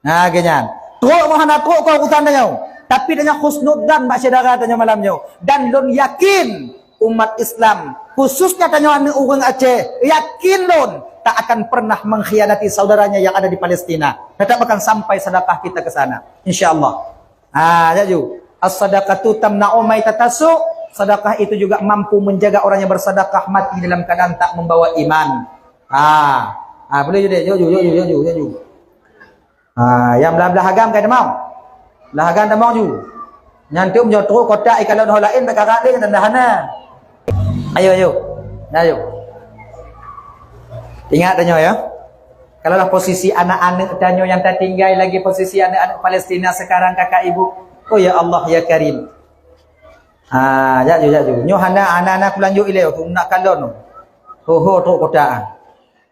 Na geunyan. Trok meuhana trok keu urusan tanyoe. Tapi tanyoe husnudzan bak syedara tanyoe malam nyoe. Dan lôn yakin umat Islam, khususnya tanyoe aneuk ureuëng Aceh, yakin lôn tak akan pernah mengkhianati saudaranya yang ada di Palestina. Tetap akan sampai sedekah kita ke sana. Insya Allah. Ha, jak ju. As-sadaqatu tamna'u maitatasu. Sedekah itu juga mampu menjaga orang yang bersedekah mati dalam keadaan tak membawa iman. Ha. Ha, boleh ju deh. Jok ju, jok ju, jok ju, jok ju. Ha, nyang blah-blah agam kai tamong. Blah agam tamong ju. Nyan tu meunyoe trok kotak ikalon ho laén bak karak lé nyan hana. Ayo, ayo. Ayo. Ingat tanyoe ya. Kalaulah posisi anak-anak tanyoe yang tertinggal lagi posisi anak-anak Palestina sekarang kakak ibu. Oh ya Allah ya Karim. Ha, jak ju, jak ju. Nyoe hana, hana, hana kulanjut ilée tu nak kalon. Ho, ho, trok kotak.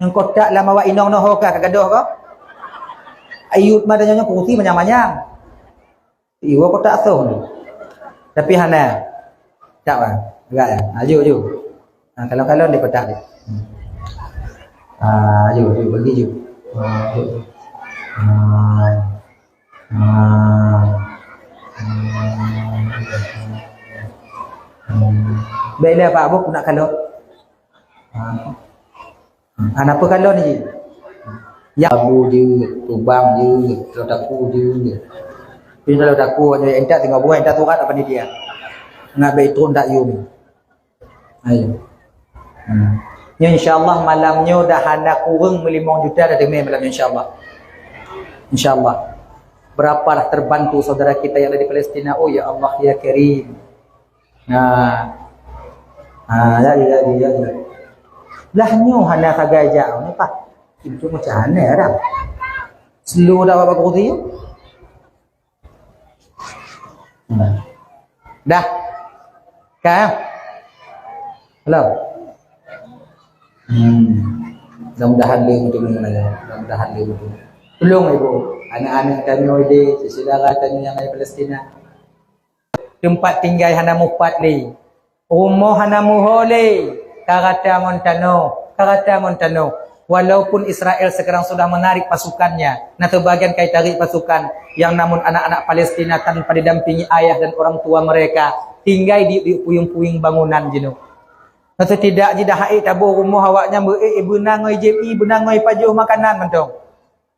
Nyang kotak lam awak inong noh ho ka, ka gadoh ko. Ayut mata nyoe kurusi manyang-manyang. Iwa kotak soh tu. Tapi hana. Tak bang. Agak ya. Aju, aju. Ha, kalau-kalau dia kotak dia. Hmm. Ha, aju, aju, bagi ju. Ha, aju. Ha. Ha. Hmm. Baiklah Pak Abu, aku nak kalau. Ha. Hana peue kalon jih. Ya Abu jeuet, Tubang jeuet, Lhotaku jeuet. Tapi Lhotaku nyoe entat singoh buah entat surat apa ni dia. Ngat bek itu ndak yum. Ayo. Hmm. Nyoe, insya Allah, malam nyoe dah hana kureueng meulimong juta dah teumé malam nyoe, insya Allah. Insya Allah. Berapa lah terbantu saudara kita yang ada di Palestina. Oh, ya Allah, ya Karim. Nah. Ah, ya, ya, ya, ya, ya. Lah nyoe hana sagai jak. Ni, Pak. Itu macam mana dah? Slow dah, Bapak Guru. Hmm. Dah. Ka, ya? Belum? Hmm. Mudah-mudahan dia betul mengenai. Mudah-mudahan dia betul. Tolong, Ibu. Anak-anak tanyoe deh, saudara tanyoe nyang di Palestina. Teumpat tinggai hana mupat lé. Rumoh hana muho lé. Ka rata ngon tanoh. Ka rata ngon tanoh. Walaupun Israel sekarang sudah menarik pasukannya, nah, sebagian ka jitarik pasukan, yang namun anak-anak Palestina tanpa didampingi ayah dan orang tua mereka, tinggai di, di puing-puing bangunan jinoe. Nah, setidak jih dah hai taboh rumoh awaknyan beu-ék, beuna ngon jép ie, beuna ngon pajoh makanan mantong.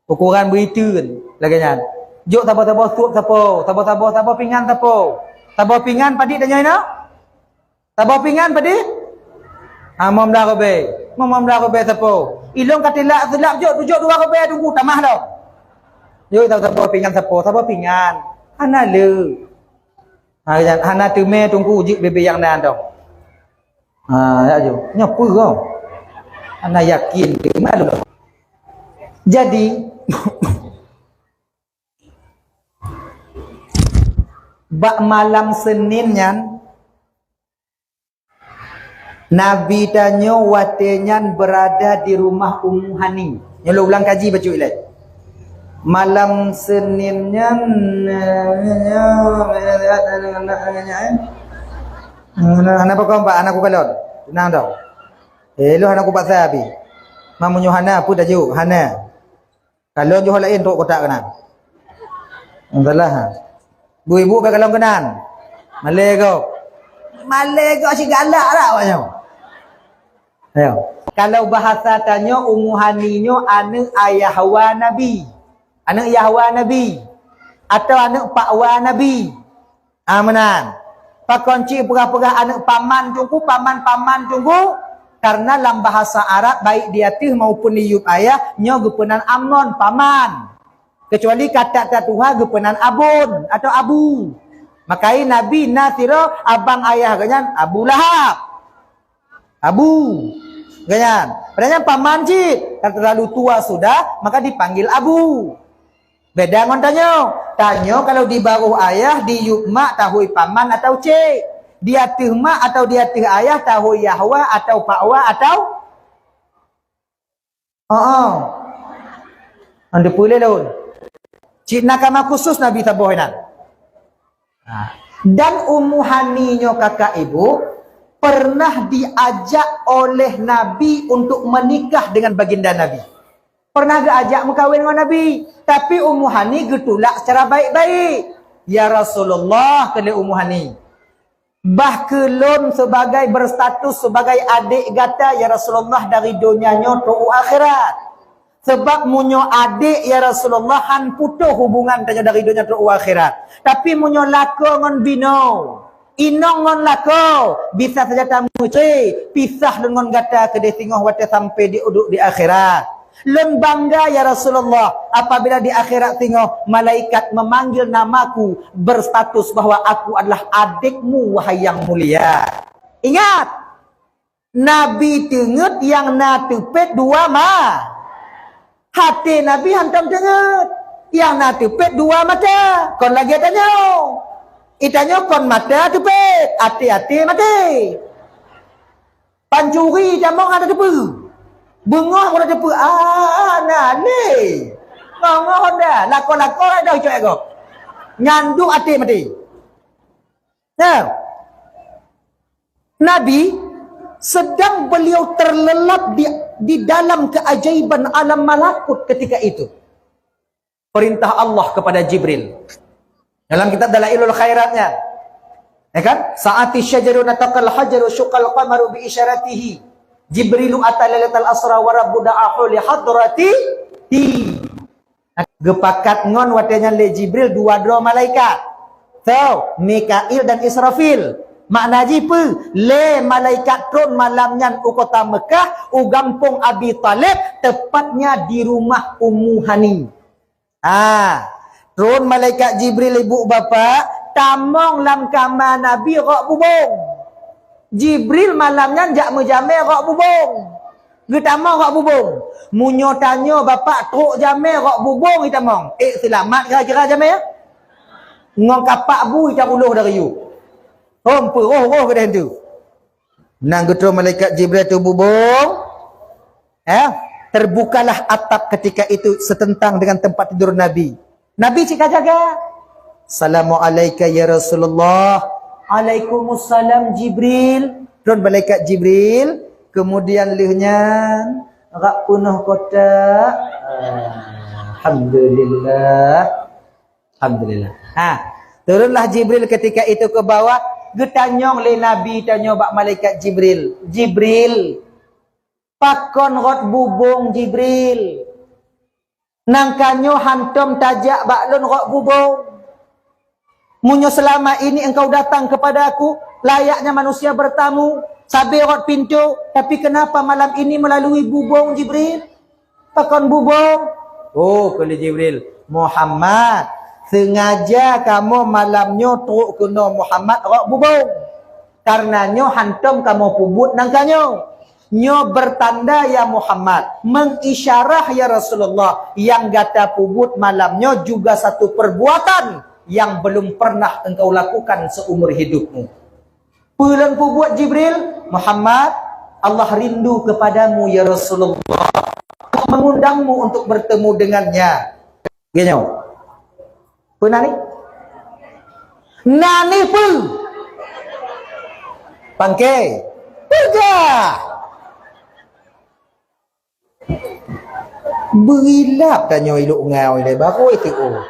Ukuran beiteun lagée nyan. Jok saboh-saboh sup sapo, saboh-saboh, saboh pingan sapo. Saboh pingan padit tanyoe na? Saboh pingan padit? Ah, lima belas rubée. Lima belas rubée sapo. Ilong ka tilak seulap jok, tujok dua rubée tunggu tamah lom. Jok saboh-saboh pingan sapo, saboh pingan. Hana le. Ha, hana teumé tunggu jik bebe nyang na dong. Ha, ya ju. Nyoe peue kau? Hana yakin teuma lôn. Jadi, bak malam Senin nyan, Nabi tanyoe watée nyan beurada di rumoh Ummu Hani. Nyoe lôn ulang kaji bacut ilée. Malam Senin nyan, hana pakon, Pak, hana kukalon. Teunang dong. Eh, lôn hana kupaksa, Abi. Meunyoe hana, peue tajuk? Hana. Kalon jih laén trok kotak keunan. Salah, ha. Bu ibu bèk kalon keunan. Malée gob. Malée gob si galak dak awak nyoe. Ayo. Kalau bahasa tanyoe, Ummu Hani nyoe aneuk ayah wa Nabi. Aneuk yah wa Nabi. Atau aneuk pak wa Nabi. Ah, meunan. Pakon cit peugah-peugah aneuk paman teungku, paman-paman teungku? Karena lam bahasa Arab, baik di ateueh maupun di yup ayah, nyoe geupeunan Amnon, paman. Kecuali ka that-that tuha geupeunan abon atau abu. Makai Nabi na sidroe abang ayah geuh nyan Abu Lahab. Abu. Geuhnyan. Padahai nyan paman cit. Karena terlalu tua sudah, maka dipanggil Abu. Beda ngon tanyoe. Tanyoe kalau di baroh ayah, di yup mak, tahôi paman atau cék. Di ateueh mak atau di ateueh ayah, tahôi yah wa atau pak wa atau Heeh. Nyan teupeue lé lôn. Cit na kama khusus Nabi saboh inan. Nah, dan Ummu Hani nyoe kakak ibu pernah diajak oleh Nabi untuk menikah dengan baginda Nabi. Pernah geuajak meukawen ngon Nabi, tapi Ummu Hani geutulak secara baik-baik. "Ya Rasulullah," kheun lé Ummu Hani, "Bah keu lôn sebagai, berstatus sebagai adék gata, ya Rasulullah, dari donya nyoe trok u akhirat. Sebab meunyoe adék, ya Rasulullah, han putôh hubungan tanyoe dari donya trok u akhirat. Tapi meunyoe lakoe ngon binoe, inong ngon lakoe, bisa saja tameucé, pisah lôn ngon gata keudéh singoh watée sampai di uduk di akhirat." Lôn bangga, ya Rasulullah, apabila di akhirat singoh malaikat memanggil namaku, berstatus bahwa aku adalah adikmu, wahai yang mulia. Ingat, Nabi teungeut nyang na teupet dua ma-, até Nabi hantom teungeut, nyang na teupet dua mata. Kon lagée tanyoe. Itanyoe kon mata teupet, até-até maté. Pancuri tamong hana teupeu. Beungoh hana teupeu. Ah, na lé. Ngoh-ngoh dah. Lakoe-lakoe dah ucok ego. Nyanduk até maté. Nah. Nabi sedang beliau terlelap di, di dalam keajaiban alam malakut ketika itu. Perintah Allah kepada Jibril. Dalam kitab Dalailul Khairatnya, ya kan? Sa'ati syajaru nataqal hajaru syuqal qamaru bi isyaratihi. Jibrilu ata lailatal asra wa rabbu da'ahu li hadratihi. Geupakat ngon watée nyan lé Jibril dua droe malaikat. So, Mikail dan Israfil. Makna jih peue? Lé malaikat tron malam nyan u kota Meukah, u gampông Abi Thalib, tepatnya di rumah Ummu Hani. Ha, tron malaikat Jibril, ibu bapak, tamong lam kama Nabi rok bubông. Jibril malam nyan jak meujamé rok bubông. Geutamong rok bubông. Meunyoe tanyoe bapak trok jamé rok bubông itamong, ék seulamat kira-kira jamé? Ngon kapak bu ita uloh dari yue. Hom peuroh-roh keudeh tu. Nang geutron malaikat Jibril tu bubông, eh, terbukalah atap ketika itu setentang dengan tempat tidur Nabi. Nabi cit ka jaga. "Assalamualaika ya Rasulullah." "Alaikumussalam Jibril." Tron malaikat Jibril, kemudian lheueh nyan rap peunoh kotak. Alhamdulillah. Alhamdulillah. Ha, turunlah Jibril ketika itu ke bawah, geutanyong lé Nabi tanyoe bak malaikat Jibril, "Jibril, pakon rot bubông Jibril? Nang ka nyoe hantom tajak bak lôn rot bubông. Meunyoe selama ini engkau datang kepada aku layaknya manusia bertamu, sabe rot pintoe, tapi kenapa malam ini melalui bubông Jibril?" "Pakon bubông?" "Oh," kheun lé Jibril, "Muhammad, sengaja kamoe malam nyoe trok keunoe Muhammad rot bubông. Karena nyoe hantom kamoe peubuet nang ka nyoe. Nyoe bertanda ya Muhammad, mengisyarah ya Rasulullah, yang gata peubuet malam nyoe juga satu perbuatan yang belum pernah engkau lakukan seumur hidupmu." "Peue lôn peubuet Jibril?" "Muhammad, Allah rindu kepadamu ya Rasulullah. Allah mengundangmu untuk bertemu dengannya." Geuh nyoe. Peue na ni? Na ni peue? Pangke. Peugah. Beuilap tanyoe ilok ngau ilée barô itu oh.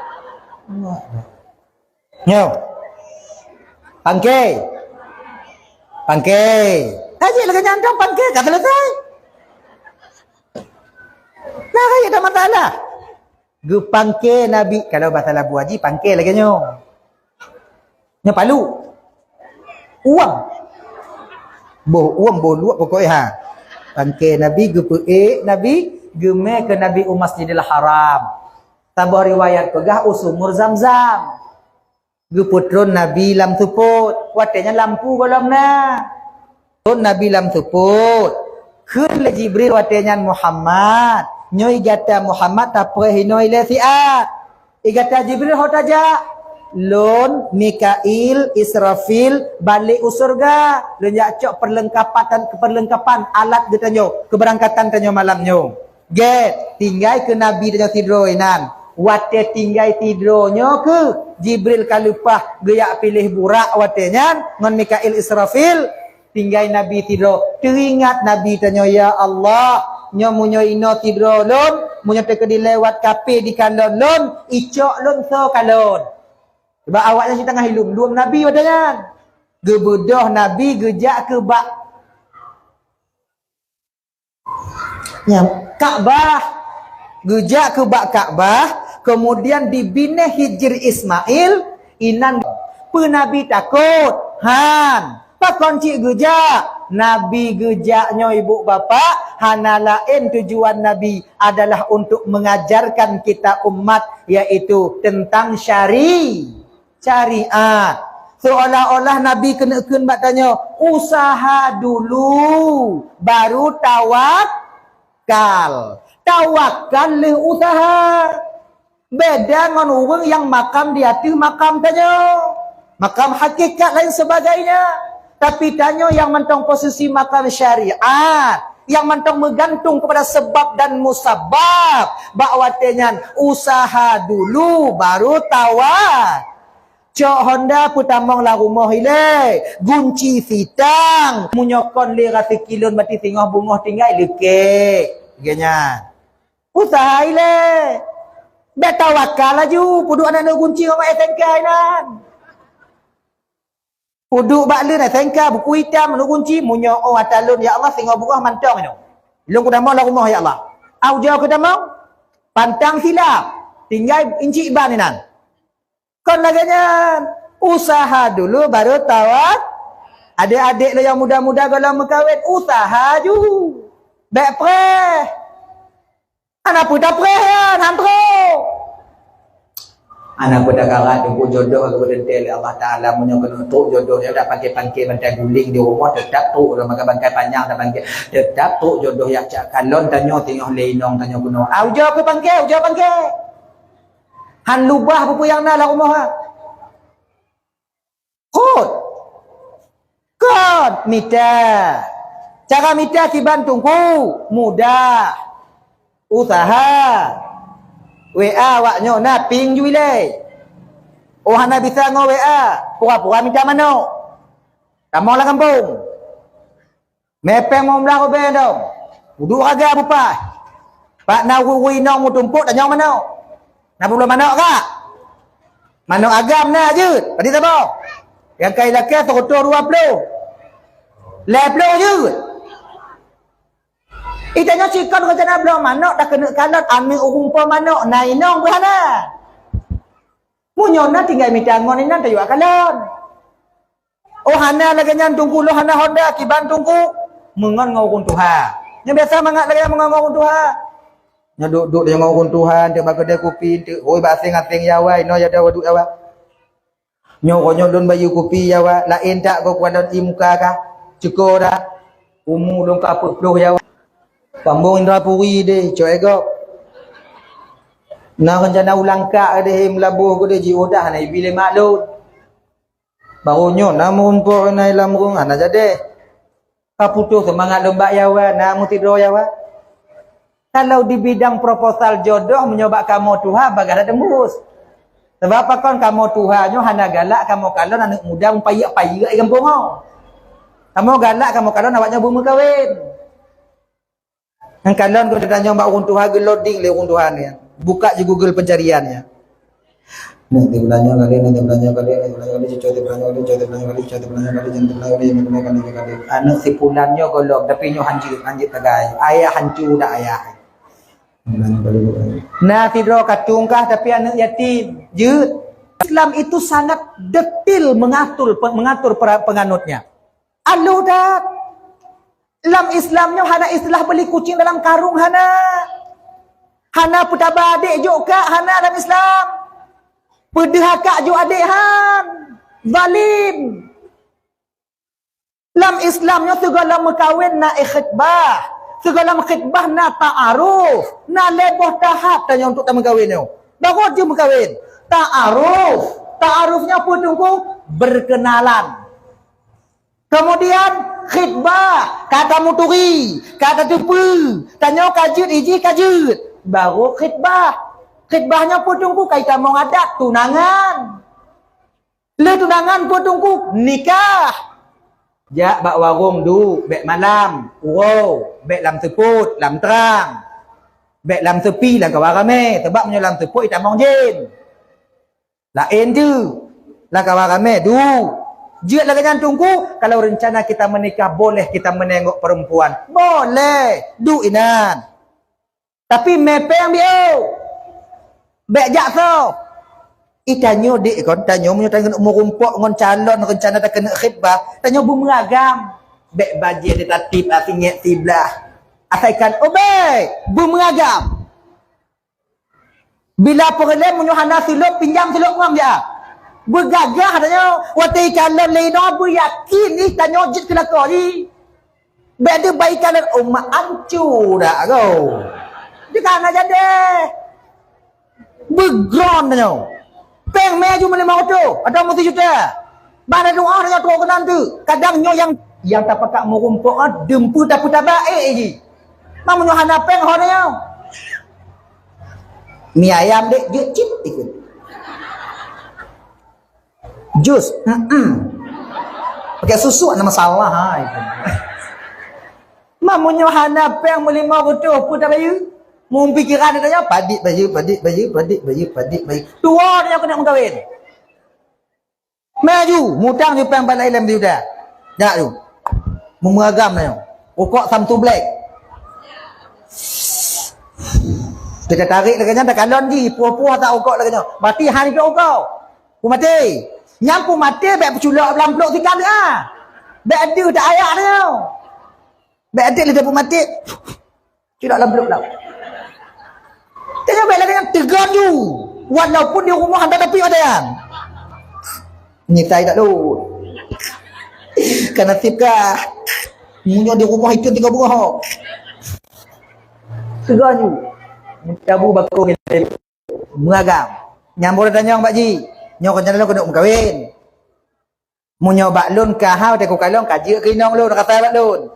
Nyoe. Pangke. Pangke. Aja lagée nyan dong pangke ka selesai. Nah, kan ada masalah. Geupangke Nabi, kalau bahasa Labu Haji pangke lagée nyoe. Nyoe palu. Uang. Boh uang, boh luwak pokok ha. Pangke Nabi, geupeuék Nabi, geumé keu Nabi u Masjidil Haram. Saboh riwayat peugah u Sumur Zamzam. Geupeutron Nabi lam seupôt, watée nyan lampu gohlom na. Tron Nabi lam seupôt. Kheun lé Jibril watée nyan, "Muhammad, nyoe gata Muhammad tapreh inoe ilée siat. Gata Jibril ho tajak?" "Lôn, Mikail, Israfil balek u syeuruga. Lôn jak cok peurleungkapan, peurleungkapan alat geutanyoe, keubeurangkatan tanyoe malam nyoe." Gét, tinggai keu Nabi tanyoe sidroe inan. Watée tinggai sidroe nyoe kheueh, Jibril ka leupah geujak piléh Burak watée nyan ngon Mikail, Israfil. Tinggai Nabi sidroe. Teuingat Nabi tanyoe, "Ya Allah, nyoe meunyoe inoe sidroe lôn, meunyoe teukeudi lewat kafé dikalon lôn, icok lôn soe kalon?" Sebab awaknyan siteungoh ilum-lum Nabi watée nyan. Geubeudôh Nabi geujak keu bak Nyan, Ka'bah. Geujak keu bak Ka'bah, kemudian dibinéh Hijri Ismail, inan. Peue Nabi takot? Han. Pakon cit geujak? Nabi geujak nyoe, ibu bapak, hana laén tujuan Nabi adalah untuk mengajarkan kita umat, yaitu tentang syari-, syariat. Seolah-olah Nabi keuneuk kheun bak tanyoe, "Usaha dulu, baru tawakal. Tawakal lheueh usaha." Beda ngon ureuëng nyang makam di ateueh makam tanyoe. Makam hakikat lain sebagainya. Tapi tanyoe nyang mantong posisi makam syariat, nyang mantong meugantung kepada sebab dan musabab. Bak watée nyan, usaha dulu baru tawa-, cok honda peutamong lam rumoh ilée, gunci sitang. Meunyoe kon lé raseuki lôn bati singoh beungoh tinggai leukek. Lagée nyan. Usaha ilée. Bék tawakal laju, peuduek aneuk gunci ngon S N K inan. Peuduek bak leuen S N K, buku itam, aneuk gunci, meunyoe oh ata lôn, ya Allah, singoh beungoh mantong inoe. Lôn kutamong lam rumoh, ya Allah. Au jaweueb kutamong, pantang silap, tinggai incik ban inan. Kon lagée nyan, usaha dulu baru tawak-, Adék-adék lôn nyang muda-muda gohlom meukawen, usaha ju. Bék preh. Hana peue tapreh nyan, han trok. Hana peue tagara, teungku, jodoh ka geuteuntèe lé Allah Taala. Meunyoe keuneuk trok jodoh nyan, dak pangke-pangke bantai guling di rumoh, teutap trok. Dak makan bantai panyang, dak pangke, teutap trok jodoh nyang jak kalon tanyoe, teungoh lé inong tanyoe keunoe. Ah, ujoe keu pangke, ujoe pangke. Han lubah peue-peue nyang na lam rumoh, ha. Rhot. Kon mita. Cara mita kiban teungku, mudah. Usaha. W A awak nyoe na ping ju ilèe. Oh hana bisa ngon W A, pura-pura mita manok. Tamong lam gampông. Mé péng limong blah rubèe dong. Uduk raga bupah. Pat na ureueng-ureueng inong meutumpôk tanyong manok. Na peureulèe manok ka? Manok agam na jeuet. Padit saboh? Nyang ka ilakèe seureutôh dua ploh. Lhèe ploh jeuet. Ih, tanyoe sikon rencana bloe manok takeuneuk kalon aneuk ureueng po manok na inong beuhana. Meunyoe na tinggai mita ngon inan tayue kalon. Oh hana lagèe nyan teungku, lôn hana honda kiban teungku. Meungon ngon ureueng tuha. Nyang biasa mangat lagèe nyan meungon ngon ureueng tuha. Nyoe duek-duek ngon ureueng tuha, enteuk bak keudè kupi, enteuk hôi bak aséng-aséng ya awai, inoe ya deuh waduek ya awai. Nyoe uroe nyoe lôn bayeue kupi ya awai, laén that gob kuadon ié muka kah. Ceuko that. Umu lôn ka peuet ploh ya awai. Pambong Indrapuri deh, cok e gob. Na rencana ulang kak deh, meulaboh deh, jiôh dah na ibi lé mak lôn. Baru nyoe na meurumpok na ilam rhueng hana jadeh. Ka putôh seumangat lôn bak ya awai, na meusidroe ya awai. Kalau di bidang proposal jodoh meunyoe bak kamoe tuha bagah dak teumbus. Sabab pakon kamoe tuha nyoe hana galak kamoe kalon aneuk muda meupayek-payek di gampông nyoe. Kamoe galak kamoe kalon awak nyoe beumeukawen. Nyang kalon keu tanyoe bak ureueng tuha, geuloading lé ureueng tuha nyan. Buka di Google pencarian nyan. Nanti belanja kali, nanti belanja kali, nanti belanja kali, cucu nanti belanja kali, cucu nanti belanja kali, cucu nanti belanja kali, jangan belanja kali, jangan belanja kali, jangan belanja kali. Aneuk si pulan nyoe gohlom, tapi nyoe hanjeuet, hanjeuet tagai. Ayah hancu dak ayah. Belanja kali, belanja kali. Nah, sidroe ka tungkah tapi aneuk yatim. Jeuet. Islam itu sangat detil mengatur, mengatur pera-, penganutnya. Aloh that. Lam Islam nyoe hana istilah beli kucing dalam karung, hana. Hana peutaba adék jok kak, hana lam Islam. Peudeuh kak jok adék, han. Zalim. Lam Islam nyoe sigohlom meukawen na khitbah. Sigohlom khitbah na ta'aruf. Na lhèe boh tahap tanyoe untuk tameukawen nyoe. Baru jeuet meukawen. Ta'aruf. Ta'aruf nyoe peue teungku? Berkenalan. Kemudian khitbah, ka tamuturi, ka tateupeue, tanyoe ka jeuet, ijih ka jeuet, baru khitbah. Khitbah nyoe peue teungku? Ka itamong adat, tunangan. Lheueh tunangan peue teungku? Nikah. Jak bak warong duek, bèk malam, uroe, bèk lam seupôt, lam trang. Bèk lam seupi, lam kawan ramè, sabab meunyoe lam seupôt itamong jén. Laén jeuet. Lam kawan ramè, duek. Jeuet lagèe nyan teungku, kalau rencana kita menikah, boleh kita menengok perempuan. Boleh. Duek inan. Tapi mè péng biôh. Bèk jak soe. Ih, tanyoe dek kon, tanyoe meunyoe tanyoe meurumpok ngon calon rencana takeuneuk khitbah, tanyoe beumeuragam. Bèk bajèe teutatib, asingèt siblah. Asai kan, oh bèk, beumeuragam. Bila peureulèe meunyoe hana silop, pinjam silop ngon ya. Beugagah tanyoe, watèe calon lé inoe beuyakin ih tanyoe jeuet keu lakoe jih. Bèk deuh bai calon, oh mak ancu dak ko. Di kana jadeh. Beugron tanyoe. Péng mè ju meulimong reutôh atau meusijuta. Bak na doa tanyoe trok keunan tu. Kadang nyoe nyang, nyang tapakat meurumpok ah, deumpeu tapeutabak eh jih. Meunyoe hana péng ho nyoe. Mi ayam dek jeuet cit ikut. Jus, heeh. Pakai susu ada masalah ha ikut. Meunyoe hana péng meulimong reutôh peue tabayeue? Meupikiran tanyoe padik bayeue, padik bayeue, padik bayeue, padik bayeue. Tuwoe tanyoe keuneuk meukawen. Maju, mutang ju péng bak laén lom sijuta. Jak ju. Meumeuagam nyoe. Rukok Samsu Black. Teuka tarék lagèe nyan takalon jih, puoh-puoh tak rukok lagèe nyoe. Mati han ipok rukok. Peumaté. Nyang peumaté bèk peuculok lam plôk sikat ah. Bèk deuh tak ayak nyoe. Bèk deuh lé dapur maté. Cilak lam blok lam. Tengok bèk lagèe nyan teugon ju. Walaupun di rumoh hana tapi ada yang. Nyitai tak lu. Ka nasib kah. Meunyoe di rumoh itu tiga buah. Teugon ju. Tabu bakong. Meugagam. Nyang boleh tanyong Pak Ji. Nyoe rencana lôn keuneuk meukawen. Meunyoe bak lôn ka hau teuka kalon ka jeuet keu inong lôn rasa bak lôn.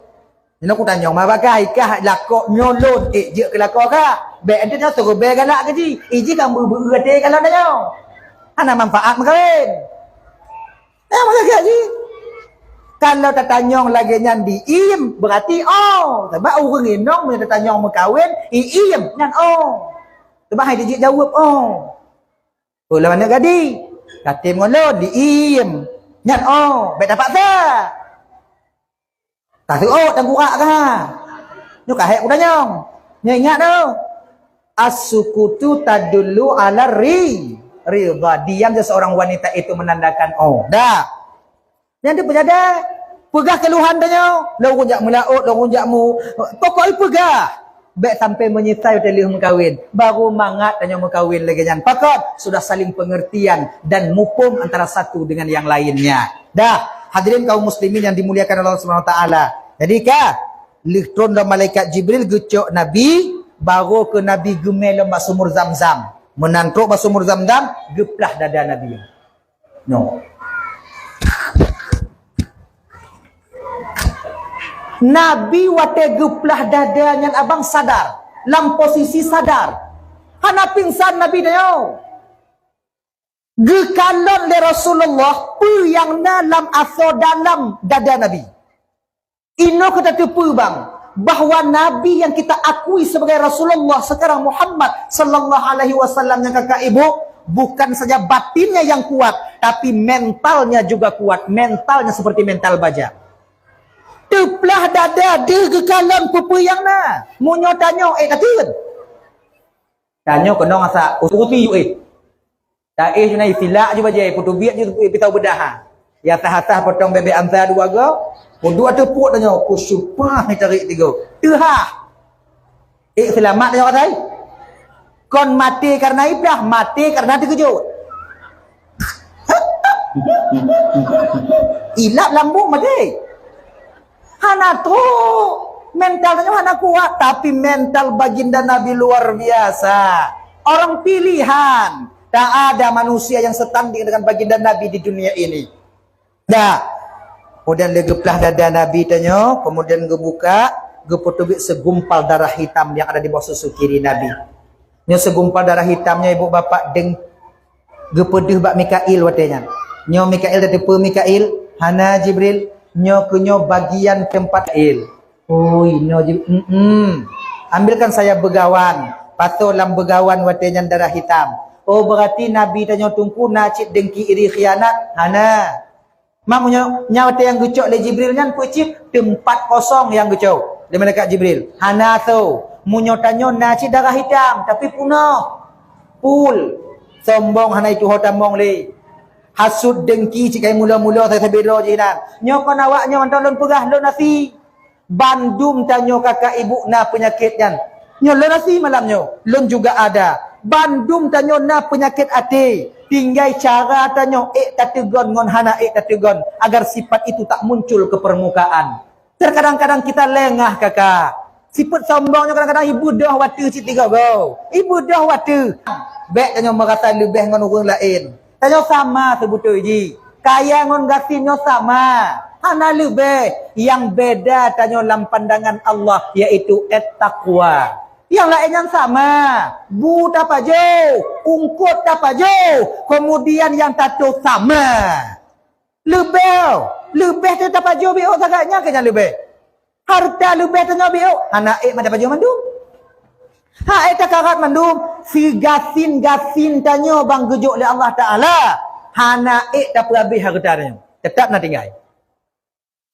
Nyoe kutanyong ma bak kah, i kah lakoe nyoe lôn ék jeuet keu lakoe kah. Bèk ente nyoe seureubèe galak keu ji. I ji ka meu-, beu-, até kalon tanyoe. Hana manfaat meukawen. Eh, masa keu ji. Kalau tatanyong lagèe nyan di iem, berarti oh. Sebab ureueng inong meunyoe tatanyong meukawen, i iem, nyan oh. Sebab hai dijeuet jaweueb oh. Oh, lam aneuk gadih. Katem ngon lôn, di iem. Nyan oh, bèk tapaksa. Taseuôt tanggurak ka. Nyoe ka hék kutanyong. Nyoe ingat tu. As-sukutu tadullu ala ri-, ridha. Diam seseorang wanita itu menandakan oh. Dah. Nyan tu peujada. Peugah keluhan tanyoe. Lôn jak meulaôt, lôn jak mu-, pokok i peugah. Bèk sampai menyesal watèe lheueh meukawen. Baru mangat tanyoe meukawen lagèe nyan. Pakon? Sudah saling pengertian dan muphom antara satu dengan yang lainnya. Dah, hadirin kaum muslimin yang dimuliakan Allah Subhanahu Wa Taala. Jadi ka, lheueh tron lom malaikat Jibril geucok Nabi, baru keu Nabi geumè lom bak sumur Zamzam. Meunan trok bak sumur Zamzam, geuplah dada Nabi. No. Nabi watèe geuplah dada nyan abang sadar, lam posisi sadar. Hana pingsan Nabi nyoe. Geukalon lé Rasulullah peue nyang na lam asoe dalam dada Nabi. Inoe keu tateupeue bang, bahwa Nabi yang kita akui sebagai Rasulullah sekarang Muhammad sallallahu alaihi wasallam nyang kakak ibu, bukan saja batinnya yang kuat, tapi mentalnya juga kuat. Mentalnya seperti mental baja. Teuplah dada deuh geukalon peue-peue nyang na. Meunyoe tanyoe, eh, kateun. Tanyoe keunong asa uruti yue. Taéh ju na isilak ju bajée, peuteubiet ju pisau beudah ha. Ya sah-sah potong bebek ansa dua go, peuduek teuh puet tanyoe, ku sumpah ni tarék tigo. Teuhah. Eh, seulamat tanyoe katai. Kon maté kareuna iblah, maté kareuna teukeujot. Ilap lambung maté. Hana trok. Mental tanyoe hana kuat, tapi mental baginda Nabi luar biasa. Orang pilihan. Tak ada manusia yang setanding dengan baginda Nabi di dunia ini. Dah. Kemudian dia geuplah dada Nabi tanyoe, kemudian geubuka, geupeuteubiet segumpal darah hitam yang ada di bawah susu kiri Nabi. Nyoe segumpal darah hitam nyoe ibu bapak deng geupeudeuh bak Mikail watée nyan. Nyoe Mikail tateupeue Mikail, hana Jibril, nyoe keu nyoe bagian teumpat Mikail. Ui, nyoe Jib-, mm-mm. Ambilkan saya beugawan, pasoe lam beugawan watée nyan darah hitam. Oh, berarti Nabi tanyoe teungku na cit dengki iri khianat? Hana. Mak meunyoe nyan watée nyang geucok lé Jibril nyan peue cit teumpat kosong nyang geucok lé malaikat Jibril. Hana tho. Meunyoe tanyoe na cit darah hitam, tapi punoh. Pul. Sombong hana ituho tamong lé. Hasut dengki cit kai mula-mula sabe-sabe droe jih nan. Nyoe kon awak nyoe mantong lôn peugah lôn asie. Bandum tanyoe kakak ibu na peunyakét nyan. Nyoe lôn asie malam nyoe, lôn juga ada. Bandum tanyoe na peunyakét até. Tinggai cara tanyoe ék tateugon ngon hana ék tateugon agar sifat itu tak muncul ke permukaan. Terkadang-kadang kita lengah kakak. Sifat sombong nyoe kadang-kadang ibeudôh watée cit tiga go. Ibeudôh watée. Bék tanyoe meurasa leubeh ngon ureuëng laén. Tanyoe sama seubeutôi jih. Kaya ngon gasien nyoe sama. Hana leubeh. Nyang beda tanyoe lam pandangan Allah, yaitu at-taqwa. Nyang laén nyan sama. Bu tapajoh, ungkot tapajoh, kemudian nyang tatôh sama. Leubeh, leubeh teuh tapajoh biôh sagai nyan keu nyang leubeh. Hareuta leubeh tanyoe biôh, hana ék mata pajoh mandum. Ha ék takarat mandum, sigasien-gasien tanyoe bang geujok lé Allah Taala, hana ék tapeuhabéh hareuta tanyoe. Teutap na tinggai.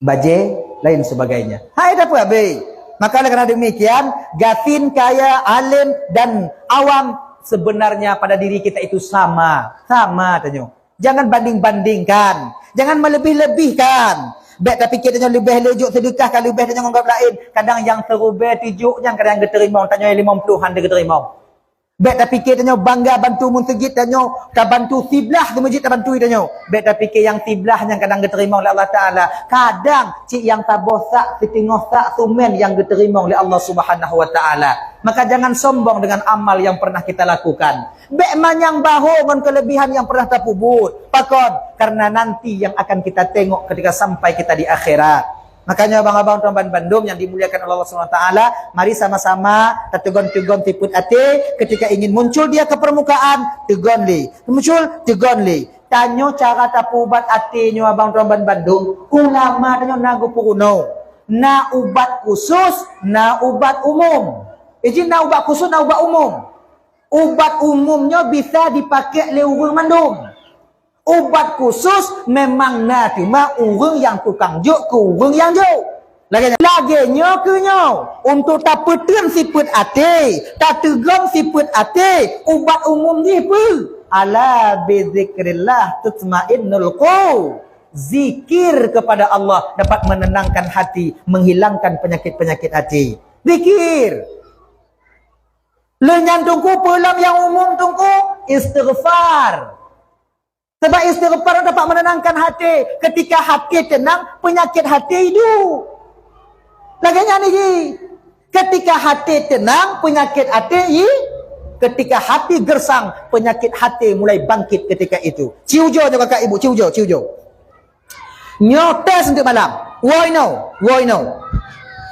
Bajée, lain sebagainya. Ha ék tapeuhabéh. Maka oleh karena demikian, gasien, kaya, alim, dan awam sebenarnya pada diri kita itu sama. Sama tanyoe. Jangan banding-bandingkan. Jangan melebih-lebihkan. Bèk tapike tanyoe leubeh le jok seudeukah ka leubeh tanyoe ngon gob laén. Kadang nyang siribèe tujôk nyan kadang geuteurimong, tanyoe limong ploh han geuteurimong. Bèk tapike tanyoe bangga bantu meuseujid tanyoe, tabantu siblah meuseujid tabantu tanyoe. Bèk tapike nyang siblah nyan kadang geuteurimong lé Allah Taala. Kadang cit nyang saboh sak, siteungoh sak sumèn nyang geuteurimong lé Allah Subhanahu wa Taala. Maka jangan sombong dengan amal yang pernah kita lakukan. Bèk manyang bahô ngon keulebihan nyang pernah tapeubuet. Pakon? Karena nanti yang akan kita tengok ketika sampai kita di akhirat. Makanya abang-abang tuan ban bandum yang dimuliakan Allah Subhanahu wa Taala, mari sama-sama tateugon-teugon sifeuet até, ketika ingin muncul dia ke permukaan, teugon lé. Muncul, teugon lé. Tanyoe cara tapeuubat até nyoe abang tuan ban bandum, ulama tanyoe na geupeurunoe. Na ubat khusus, na ubat umum. Iji na ubat khusus, na ubat umum. Ubat umum nyoe bisa dipakék lé ureuëng mandum. Ubat khusus memang na teuma ureuëng nyang tukang jok keu ureuëng nyang jok. Lagèe nyoe. Lagèe nyoe keu nyoe, untuk tapeuteun sifeuet até, tateugon sifeuet até, ubat umum jih peue? Ala bizikrillah tatmainnul qulub. Zikir kepada Allah dapat menenangkan hati, menghilangkan penyakit-penyakit hati. Zikir. Lheueh nyan teungku, peue lom nyang umum teungku? Istighfar. Sebab istighfar dapat menenangkan hati. Ketika hati tenang, penyakit hati hidup. Lagèe nyan ji. Ketika hati tenang, penyakit hati hi-, ketika hati gersang, penyakit hati mulai bangkit ketika itu. Ciujo nyoe kakak ibu, ciujo, ciujo. Nyoe tes untuk malam. Woi no, woi no.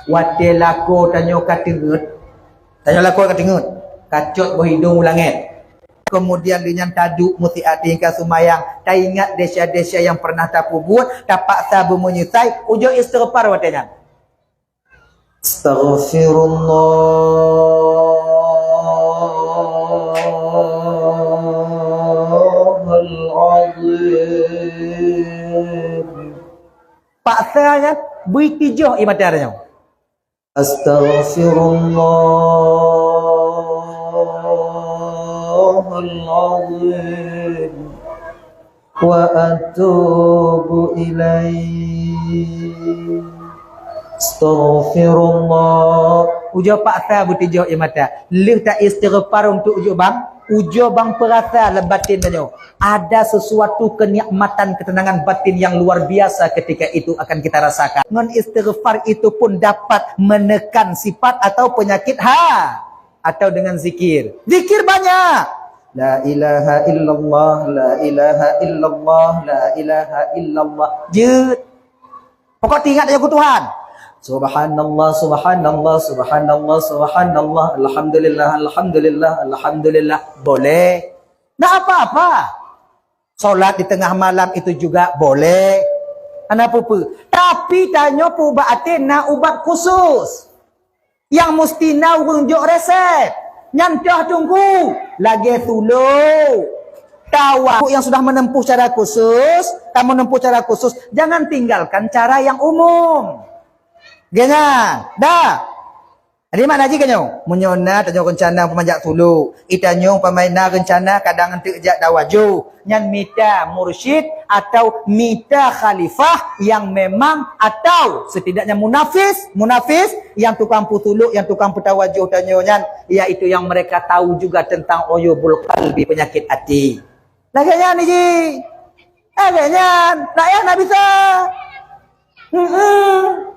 Watèe lakoe tanyoe ka teungeut. Tanyoe lakoe ka teungeut. Kacot boh idong u langèt. Kemudian lheueh nyan taduek meusiat tingka seumayang, taingat desya-desya nyang pernah tapeubuet, tapaksa beumeunyesai, ujoe istighfar watèe nyan. Astaghfirullahalazim. Paksa nyan, bui tijoh ie mata tanyoe. Astaghfirullahalazim wa atubu ilaih. Astaghfirullah. Ujoe paksa beutijoh ie mata. Lheueh ta istighfar untuk ujoe bang, ujoe bang peurasa lam batin tanyoe. Ada sesuatu kenikmatan ketenangan batin yang luar biasa ketika itu akan kita rasakan. Ngon istighfar itu pun dapat menekan sifat atau penyakit ha, atau dengan zikir. Zikir banyak. La ilaha illallah, la ilaha illallah, la ilaha illallah. Jeuet. Pokok teuingat aja ku Tuhan. Subhanallah, subhanallah, subhanallah, subhanallah. Alhamdulillah, alhamdulillah, alhamdulillah. Boleh. Ndak apa-apa. Solat di tengah malam itu juga boleh. Hana peue-peue. Tapi tanyoe peuubat até na ubat khusus. Nyang musti na ureuëng jok resep. Nyan toh teungku, lagèe sulok. Tawa yang sudah menempuh cara khusus, ka menempuh cara khusus, jangan tinggalkan cara yang umum. Geuh nyan, dah. Jadi makna jih keu nyoe, meunyoe na tanyoe reuncana peumanjak sulok, i tanyoe pamaén na reuncana kadang enteuk jak tawajoh, nyan mita mursyid atau mita khalifah yang memang atau setidaknya munafis, munafis yang tukang peusulok, yang tukang peutawajoh tanyoe nyan, yaitu yang mereka tahu juga tentang uyubul qalbi, penyakit hati. Lagèe nyan ji. Lagèe nyan, rakyat na bisa. Hmm.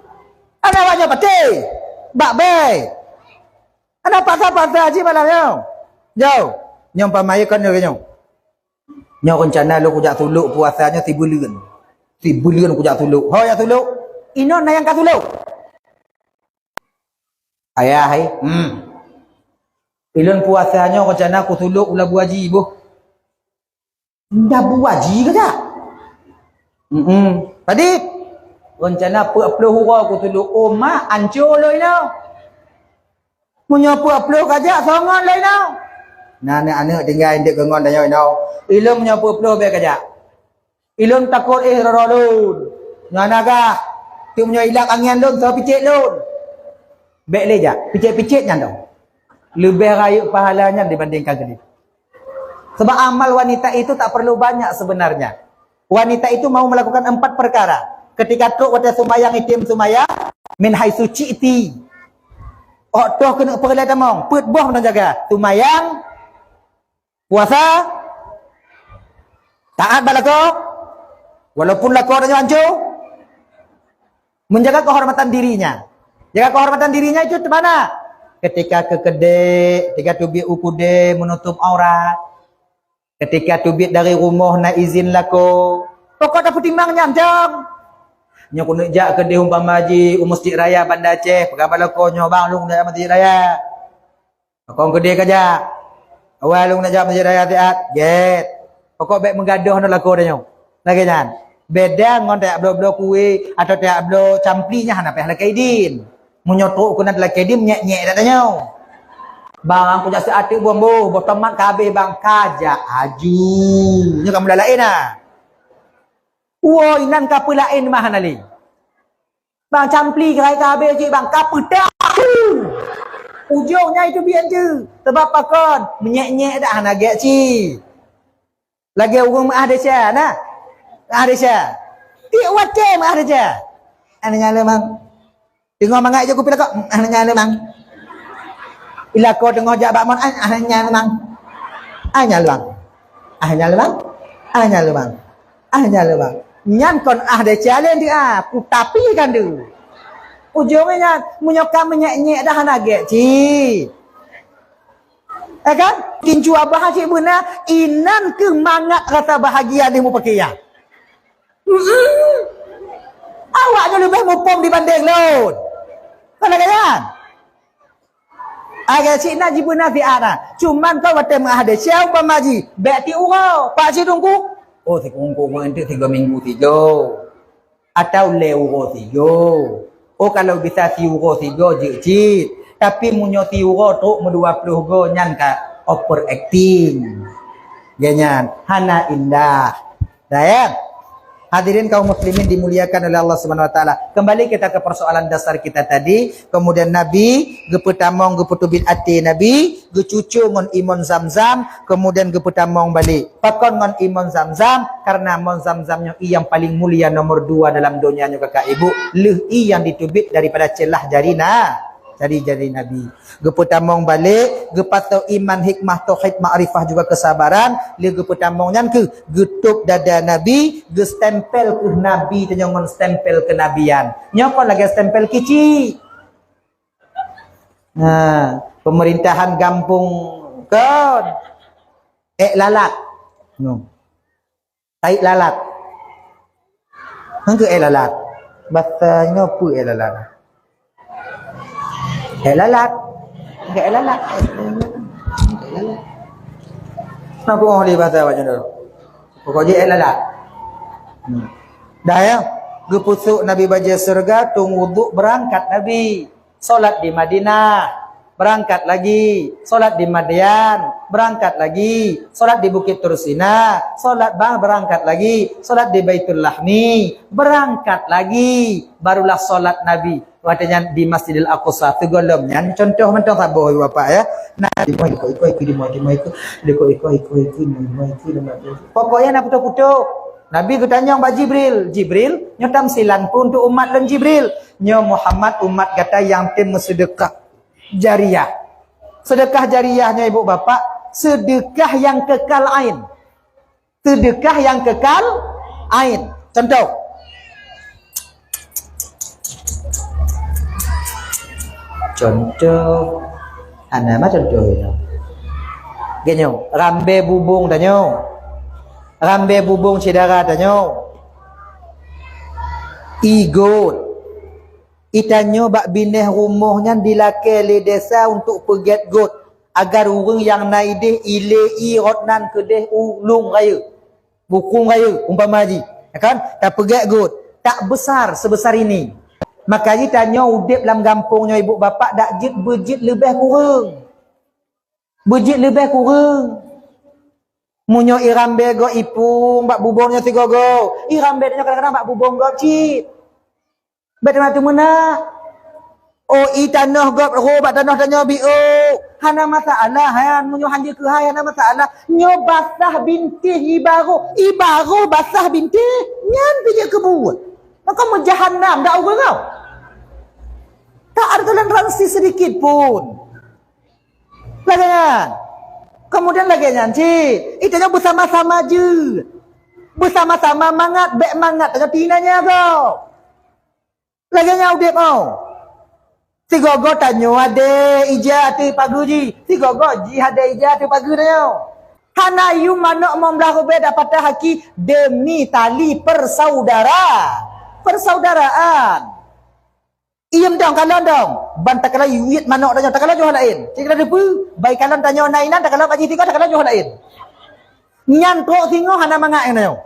Ada awak nyoe patéh. Bak bèe. Ada paksa-paksa ji malam nyoe. Jauh. Nyoe pamaé kon nyoe nyoe. Nyoe reuncana lôn kujak sulok puasa nyoe sibuleuen. Sibuleuen kujak sulok. Ho jak sulok. Inoe na nyang ka sulok. Ayah hai. Hmm. Ilôn puasa nyoe reuncana kusulok u Labuaji boh. Labuaji kajak? Hmm. Tadi reuncana peuet ploh uroe kusulok, oh mak, ancô lôn inoe. Meunyoe peuet ploh kajak, songon lôn inoe. Na aneuk-aneuk tinggai ndek keungon tanyoe inoe. Ilôn meunyoe peuet ploh bèk kajak. Ilôn takot éh roro lôn. Ngon agah. Teuk meunyoe ilap angén lôn, soe picék lôn. Bèk lé jak, picék-picék nyan dong. Leubeh rayeuk pahala nyan dibandingkan keudeh. Sebab amal wanita itu tak perlu banyak sebenarnya. Wanita itu mau melakukan empat perkara. Ketika trok watée seumayang item seumayang, min haitsu syi'ti. Óh toh keuneuk peureulée tamong, peuet boh meunan jaga. Seumayang, puasa, taát bak lakoe, walaupun lakoe tanyoe hanco, menjaga kehormatan dirinya. Jaga kehormatan dirinya itu di mana? Ketika keu keudéh, ketika teubiet u keudéh menutup aurat. Ketika teubiet dari rumoh na izin lakoe. Pokok tapeutimang nyan, cong. Nyoe keuneuk jak keudéh umpama jih u Masjid Raya Banda Aceh, peugah bak lakoe nyoe, "Bang, lôn neujak Masjid Raya." Lakoe keudéh ka jak. "Awai lôn neujak Masjid Raya siat." Gét. Pokok bék meugadoh ngon lakoe tanyoe. Lagée nyan. Beda ngon tajak bloe-bloe kueh atau tajak bloe campli nyan hana payah lakée idin. Meunyoe trok keunan lakée idin, nyek-nyek that tanyoe. "Bang, kujak siat teuk boh, boh tomat ka habéh, Bang." Ka jak aju. Nyoe ka mulai laén na. Woe, inan ka peulaén mah hana lé. "Bang, campli keuhai ka habéh cit, Bang." Ka peutak. Ujong nyan itu biet tu. Sebab pakon? Menyek-nyek dak hana gét cit. Lagée ureuëng meuah desya, na? Meuah desya. Tiek watée meuah desya. Hana nyang lé, Mang. Teungoh mangat ijak kupi lakoe, "Hana nyang lé, Mang." Ilakoe teungoh jak bak mon, "Hana nyang lé, Mang." "Hana nyang lé, Mang." "Hana nyang lé, Mang." "Hana nyang lé, Mang." "Hana nyang lé, Mang." Nyan kon ah desya lé dia, tapi kan tu. Ujong nyan, meunyoe ka menyek-nyek dah hana gét cit. Eh kan? Kincu abah cit beuna, inan keuh mangat rasa bahagia di mupakaian. Mm-mm. Awak nyoe leubeh muphom dibandéng lôn. Kan lagée nyan? Agak cit na jibeuna siat na. Cuman kau watée meuah desya umpama jih, bék tiek uroe. Pak cit teungku. Oh, sikungku ngon enteuk tiga minggu tiga. Atau lé uroe tiga. Oh, kalau bisa si uroe tiga jeuet cit. Tapi meunyoe si uroe trok meudua ploh go nyan ka overacting. Geuh nyan hana indah. Dah ya? Hadirin kaum muslimin dimuliakan oleh Allah Subhanahu wa taala. Kembali kita ke persoalan dasar kita tadi, kemudian Nabi geupeutamong, geupeuteubiet até Nabi, geucucue ngon ié mon Zamzam, kemudian geupeutamong balek. Pakon ngon ié mon Zamzam? Karena mon Zamzam nyoe ié nyang paling mulia nomor dua dalam donya nyoe kakak ibu, lheueh ié nyang diteubiet daripada ceulah jari na, jari-jari Nabi. Geupeutamong balek, geupasoe iman, hikmah, tauhid, makrifah juga kesabaran, lheueh geupeutamong nyan keuh geutôb dada Nabi, geustempel keuh Nabi tanyoe ngon stempel kenabian. Nyoe kon lagée stempel kicik. Nah, pemerintahan gampông kon. Ék lalat. Nyoe. Taék lalat. Hana keuh ék lalat. Basa nyoe peue ék lalat? Ék lalat. Hana keuh ék lalat. Ék lalat. Nah, peue lé basa awak nyoe? Pokok jih ék lalat. Hmm. Dah ya, geupeusok Nabi bajée syeuruga, tueng wudhu, beurangkat Nabi. Salat di Madinah, beurangkat lagi. Salat di Madyan, beurangkat lagi. Salat di Bukit Tursina, salat ba-, beurangkat lagi. Salat di Baitul Lahmi, beurangkat lagi. Barulah salat Nabi. Watée nyan di Masjidil Aqsa, sigohlom nyan contoh mantong saboh ibu bapak ya. Nah, di mai iko, iko, iko, di mai, di mai iko, di iko, iko, iko, iko, di mai, di mai iko, di mai iko. Pokoknya na puto-puto. Nabi geutanyong bak Jibril, "Jibril, nyoe tamsilan peue untuk umat lôn Jibril?" "Nyoe Muhammad, umat gata nyang tem meuseudeukah jariah." Seudeukah jariah nyoe ibu bapak, seudeukah nyang kekal ain. Seudeukah nyang kekal ain. Contoh. Contoh. Hana mah contoh nyoe. Geuh nyoe, rambée bubông tanyoe. Rambée bubông syedara tanyoe. Ié gôt. Ié tanyoe bak binéh rumoh nyan dilakée lé desa untuk peugét gôt, agar ureuëng nyang na idéh ilée ié rot nan keudéh u lueng rayeuk, bukong rayeuk, umpama jih, ya kan? Tapeugét gôt, tak besar sebesar ini. Maka jih tanyoe udeb lam gampông nyoe ibu bapak dak jeuet beujeuet leubeh kureueng. Beujeuet leubeh kureueng. Meunyoe ié rambée gob ipung bak bubông nyoe sigoe-goe, ié rambée tanyoe kadang-kadang bak bubông gob cit. Bék teuma teumeunak. Oh, ié tanoh gob rô bak tanoh tanyoe biôh. Hana masalah, han, meunyoe han jeuet keuhai, hana masalah. Nyoe basah bintéh ié barô, ié barô basah bintéh, nyan pih jeuet keu buet. Maka meujahanam dak ureuëng tau. Tak ada toleransi sedikit pun. Lagée nyan. Kemudian lagée nyan cit. Itu nyoe bersama-sama je. Bersama-sama mangat, bék mangat tanyoe tina nyago. Lagée nyan udeb mau. Sigogo tanyoe ade ija ateueh pageue jih. Sigogo jih ade ija ateueh pageue tanyoe. Hana yum manok mong blah rubée dak patah haki demi tali persaudara. Persaudaraan. Iem dong, kalon dong. Ban takalon yuet manok tanyoe, takalon joh laén. Cik kena depu, bai kalon tanyoe na inan, takalon bak jih tiga, takalon joh laén. Nyan trok singoh hana mangat nyan.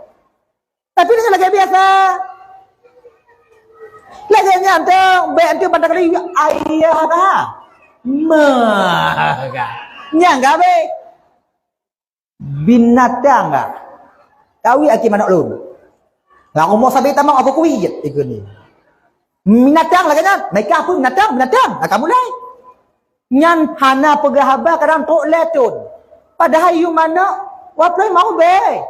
Tapi nyan lagée biasa. Lagée nyan tu, baik tu ban takalon yuet ayah ka. Mah ka. Nyan ka habéh. Binatang ka. Kawi aki manok lôn. Lah umur sabe tamong aku kuwi ikut ni. Binatang lagée nyan. Mereka apa binatang? Binatang. Lah kamu lai. Nyan hana peugah haba kadang trok lé thon. Padahai yum manok, wah plai mau bé.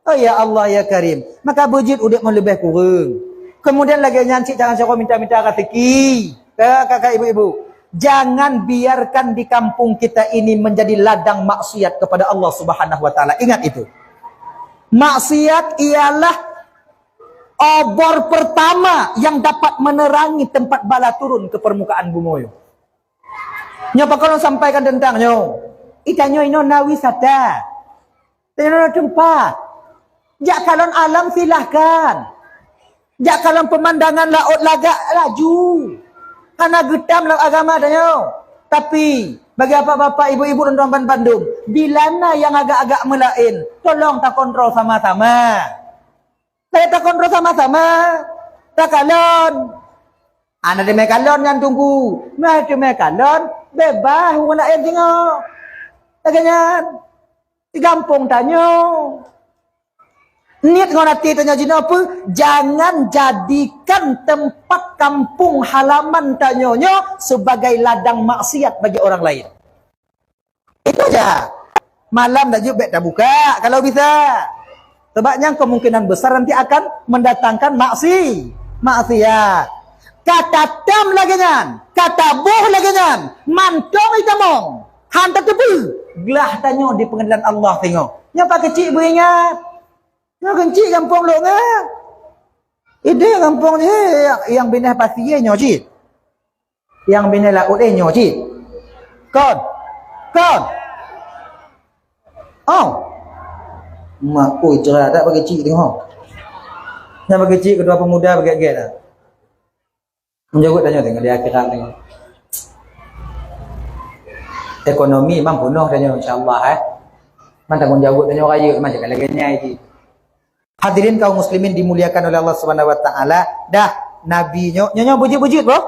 Oh ya Allah ya Karim. Maka beujeuet udeb meuleubeh kureueng. Kemudian lagée nyan cit jangan syukur minta-minta rezeki. Kakak ibu-ibu, jangan biarkan di kampung kita ini menjadi ladang maksiat kepada Allah Subhanahu wa taala. Ingat itu. Maksiat ialah obor pertama yang dapat menerangi tempat bala turun ke permukaan bumi. Nyoe pakon lôn sampaikan teuntang nyoe. Itanyoe inoe na wisata. Tanyoe na teumpat. Jak kalon alam silahkan. Jak kalon peumandangan laôt lagak laju. Hana geutam lam agama tanyoe. Tapi bagi bapak-bapak, ibu-ibu dan tuan-tuan bandum, bila na nyang agak-agak meulaén, tolong takontrol sama-sama. Lagée takontrol sama-sama, takalon. Hana teumé kalon nyan tunggu. Meuteumé kalon, beubaih ureuëng laén singoh. Lagée nyan, di gampông tanyoe. Niet ngon até tanyoe jinoe peue? Jangan jadikan tempat kampung halaman tanyoe nyoe sebagai ladang maksiat bagi orang lain. Itu aja. Malam dak jeuet bék tabuka kalau bisa. Sebab nyang kemungkinan besar nanti akan mendatangkan maksi, maksiat. Ka tatam lagée nyan, ka taboh lagée nyan, mantong itamong, han tateupeue. Glah tanyoe di peungeulalan Allah singoh. Nyoe pakeucik beuingat. Nyoe keuncik gampông lôn nyan. Ideh gampông nyoe nyang binéh pasie nyoe cit. Nyang binéh laôt eh nyoe cit. Kon. Kon. Oh. Mak oi, cerah dak bagi cik tengok. Nyang bagi cik ketua pemuda bagi-bagi dah. Menjawab tanya tengok di akhirat tengok. Ekonomi memang penuh tanya insya-Allah eh. Memang tanggung jawab tanya raya macam lagi nyai cik. Hadirin kaum muslimin dimuliakan oleh Allah Subhanahu wa taala, dah Nabi nyoe, nyoe, nyoe bujut-bujut boh.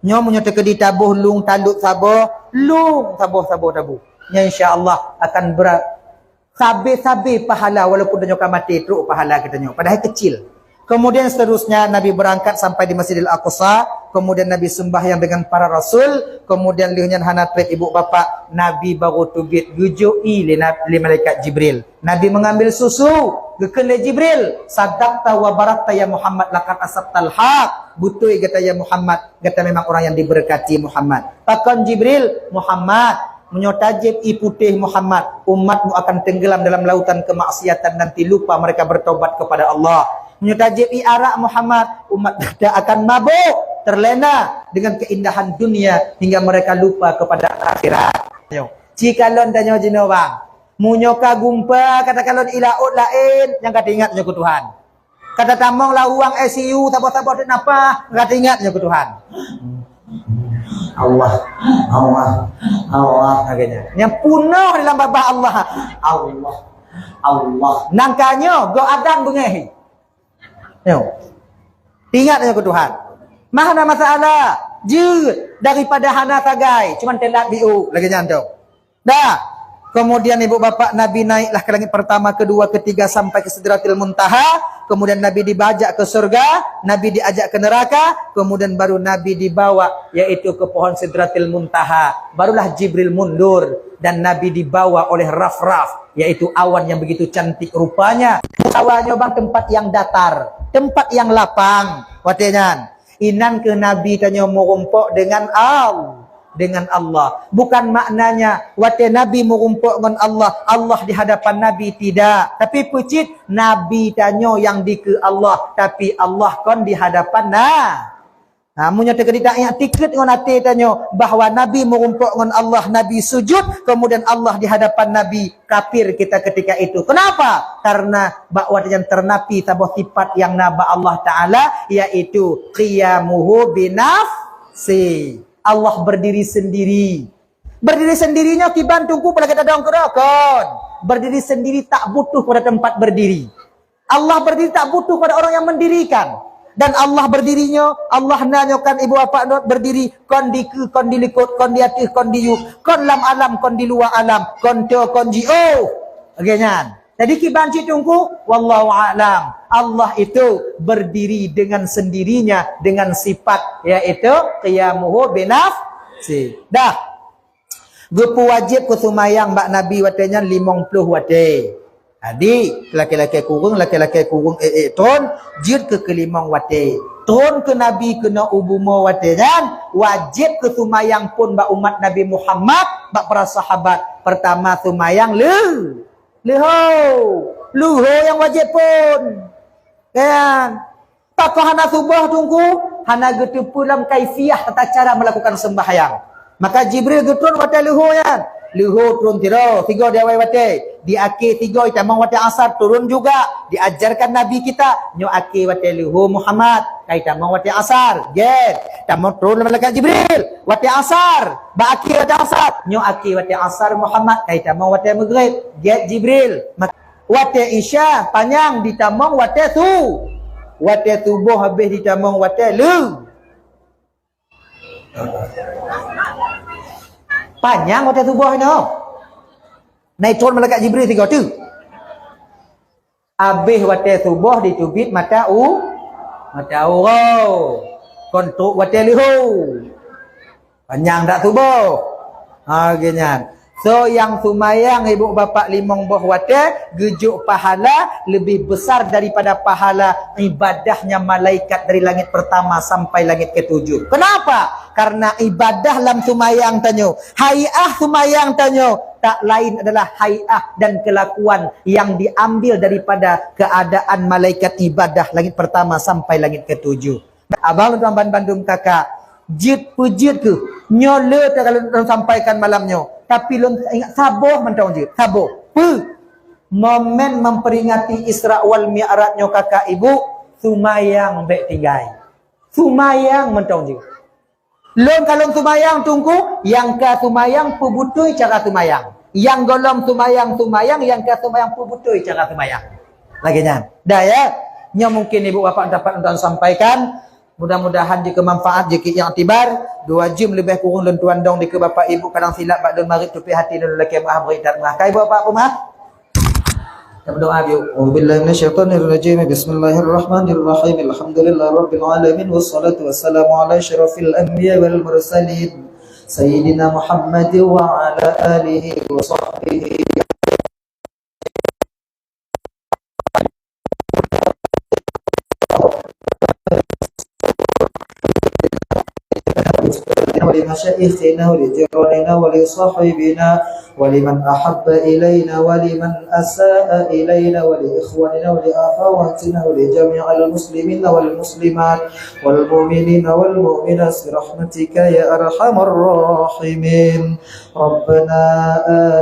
Nyoe meunyoe teukeudi taboh lung talut saboh, lung saboh-saboh taboh. Nyoe insya-Allah akan berat sabe-sabe pahala walaupun tanyoe ka maté trok pahala geutanyoe. Padahai kecil. Kemudian seterusnya Nabi berangkat sampai di Masjidil Aqsa, kemudian Nabi sembahyang dengan para rasul, kemudian lheueh nyan hana treb ibu bapak, Nabi baru teubiet geujok ie lé, lé malaikat Jibril. Nabi mengambil susu, geukheun lé Jibril, "Sadaqta wa barakta ya Muhammad, laqad asabtal haq." Beutôi gata ya Muhammad, gata memang orang yang diberkati Muhammad. Pakon Jibril, "Muhammad, meunyoe tajieb ie putéh Muhammad, umatmu akan tenggelam dalam lautan kemaksiatan nanti lupa mereka bertobat kepada Allah. Meunyoe tajieb ie arak Muhammad, umat gata akan mabuk, terlena dengan keindahan dunia hingga mereka lupa kepada akhirat." Nyoe. Cikalon tanyoe jinoe bang. Meunyoe ka gumpa katakalon i laôt laén, nyang ka teuingat nyoe keu Tuhan. Ka tatamong lam ruang I C U saboh-saboh teuk nafah, ka teuingat nyoe keu Tuhan. Allah, Allah, Allah. Nyang punoh dalam babah Allah. Allah, Allah. Nangka nyoe go adan beungéh. Nyoe. Ingat nyoe keu Tuhan. Mah hana masalah. Jeuet daripada hana sagai, cuman telat biu lagée nyan tu. Dah. Kemudian ibu bapak Nabi naiklah ke langit pertama, kedua, ketiga sampai ke Sidratil Muntaha. Kemudian Nabi dibajak ke surga, Nabi diajak ke neraka, kemudian baru Nabi dibawa yaitu ke pohon Sidratil Muntaha. Barulah Jibril mundur dan Nabi dibawa oleh raf-raf, yaitu awan yang begitu cantik rupanya. Awalnya bang tempat yang datar. Teumpat nyang lapang watée nyan. Inan keuh Nabi tanyoe meurumpok deungon Al-, deungon Allah. Bukan maknanya watée Nabi meurumpok ngon Allah, Allah di hadapan Nabi, tidak. Tapi peucit Nabi tanyoe nyang dikeue Allah, tapi Allah kon di hadapan na. Ha, meunyoe teukeudi taiktikeuet ngon até tanyoe bahwa Nabi meurumpok ngon Allah, Nabi sujud, kemudian Allah di hadapan Nabi, kafir kita ketika itu. Kenapa? Karena bak watée nyan teunapi saboh sifat nyang na bak Allah Taala, yaitu qiyamuhu binafsi. Allah berdiri sendiri. Berdiri sendiri nyoe kiban teungku peulagée tadong keudroe kon. Berdiri sendiri tak butuh pada tempat berdiri. Allah berdiri tak butuh pada orang yang mendirikan. Dan Allah berdiri nyoe, Allah na nyoe kan ibu bapak not berdiri, kon dikeue, kon dilikot, kon di ateueh, kon diyueb, kon lam alam, kon di luwa alam, kon toe, kon jiôh. Lagée nyan. Jadi kiban cit teungku, wallahu a'lam. Allah itu berdiri dengan sendirinya, dengan sifat, yaitu qiyamuhu binafsi. Dah. Geupeuwajéb keu seumayang bak Nabi watée nyan limong ploh watée. Jadi, lakée-lakée kureueng, lakée-lakée kureueng ék-ék tron, jeuet keu keulimong watée. Tron keu Nabi keunoe u bumoe watée nyan, wajéb keu seumayang phon bak umat Nabi Muhammad, bak para sahabat. Peurtama seumayang leu-, leuho. Leuho nyang wajéb phon. Kan? Pakon hana suboh teungku? Hana geuteupeue lam kaifiah tata cara melakukan sembahyang. Maka Jibril geutron watée leuho nyan. Leuho tron sidroe, sigoe di awai watée. Di akhé sigoe tamong watée asar turun juga. Diajarkan Nabi kita, nyoe akhé watée leuho Muhammad, kai tamong watée asar. Gét. Tamong tron malaikat Jibril. Watée asar, bak akhé watée asar. Nyoe akhé watée asar Muhammad, kai tamong watée Maghrib. Gét Jibril. Mak-, Watée Isya panyang ditamong watée su-, watée suboh habéh ditamong watée leu-, panyang watée suboh nyoe. Na itron malaikat Jibril sigoe teuk. Habéh watée suboh diteubiet mata u-, mata uroe. Kon trok watée leuho. Panyang dak suboh. Ha, geuh nyan. So, nyang seumayang ibu bapak limong boh watée geujok pahala leubeh besar daripada pahala ibadahnya malaikat dari langit pertama sampai langit ketujuh. Kenapa? Karena ibadah lam seumayang tanyoe, hai'ah seumayang tanyoe, tak lain adalah hai'ah dan kelakuan yang diambil daripada keadaan malaikat ibadah langit pertama sampai langit ketujuh. Abang lôn tuan ban-, bandum kakak, jeuet peujeuet keuh. Nyoe le teuka lôn, lôn sampaikan malam nyoe. Tapi lôn ingat saboh mantong jeuet. Saboh. Peue? Momen memperingati Isra wal Mi'raj nyoe kakak ibu, seumayang bék tinggai. Seumayang mantong jeuet. Lôn ka lôn seumayang teungku, nyang ka seumayang peubutôi cara seumayang. Nyang gohlom seumayang, seumayang, nyang ka seumayang peubutôi cara seumayang. Lagée nyan. Dah ya. Nyoe mungkin ibu bapak dapat untuk sampaikan. Mudah-mudahan jeuet keu manfaat, jeuet keu iktibar. Dua jeuem leubeh kureueng lôn tuan dong dikeue bapak ibu kadang silap bak lôn marit tupéh hati lôn lakée meuah beurit that meuah. Kai ibu bapak peumeuah? Kita berdoa yuk. A'udzubillahi minasyaitonirrajim. Bismillahirrahmanirrahim. Alhamdulillahirabbil alamin wassalatu wassalamu ala asyrafil anbiya wal mursalin sayyidina Muhammad wa ala alihi wa sahbihi ولمشايخنا ولجيراننا ولصاحبنا ولمن أحب إلينا ولمن أساء إلينا ولإخواننا ولأخواتنا ولجميع المسلمين والمسلمات والمؤمنين والمؤمنات برحمتك يا أرحم الراحمين. ربنا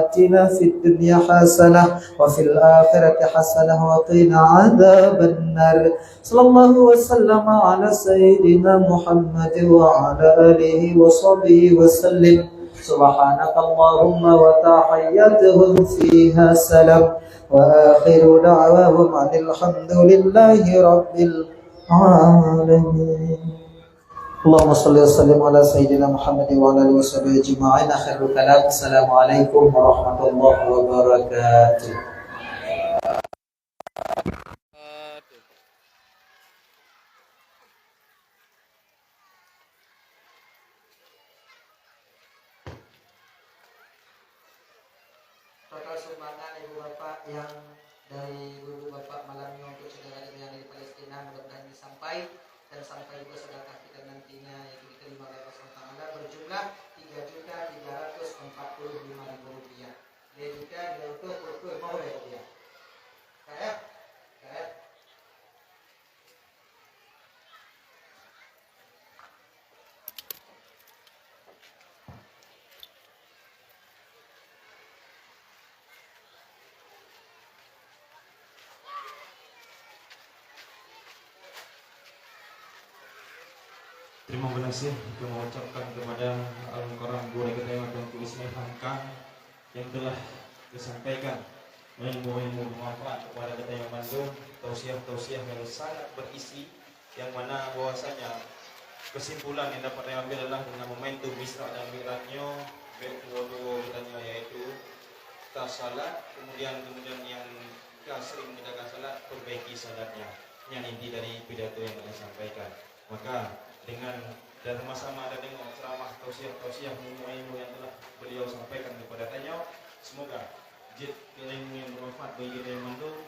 آتنا في الدنيا حسنة وفي الآخرة حسنة وقنا عذاب النار. صلى الله وسلم على سيدنا محمد وعلى آله وصحبه وسلم. سبحانك اللهم وتحياتهم فيها سلام. وآخر دعواهم أن الحمد لله رب العالمين. اللهم صل وسلم على سيدنا محمد وعلى آله وصحبه أجمعين. آخر الكلام. السلام عليكم ورحمة الله وبركاته. Total sumbangan ibu bapak yang Dari ibu-ibu bapak malam nyoe untuk syedara jamaah dari Palestina, mudah-mudahan ini sampai dan sampai juga sedekah kita nantinya, yaitu diterima oleh Allah Subhanahu wa Taala, berjumlah tiga juta tiga ratus empat puluh lima ribu rupiah. Lhèe juta lhèe reutôh peuet ploh lhèe rupiah. Ka, ya? Ka, ya? Terima kasih kami ucapkan kepada Al-Mukarram Gurèe Geutanyoe Teungku Ismail Hamka yang telah disampaikan ilmu-ilmu bermanfaat kepada kita yang mandum, tausiah-tausiah yang sangat berisi, yang mana bahwasanya kesimpulan yang dapat saya ambil adalah dengan momentum Isra dan Mi'raj nyoe, bèk tuwo-tuwo geutanyoe, yaitu tasalat, kemudian, kemudian yang ka sering meninggalkan salat, perbaiki salatnya. Nyan inti dari pidato yang saya sampaikan. Maka dengan dan sama-sama ada tengok ceramah tausiah-tausiah ilmu-ilmu yang telah beliau sampaikan kepada tanyoe. Semoga jeuet ilmu yang bermanfaat bagi kita yang mandum,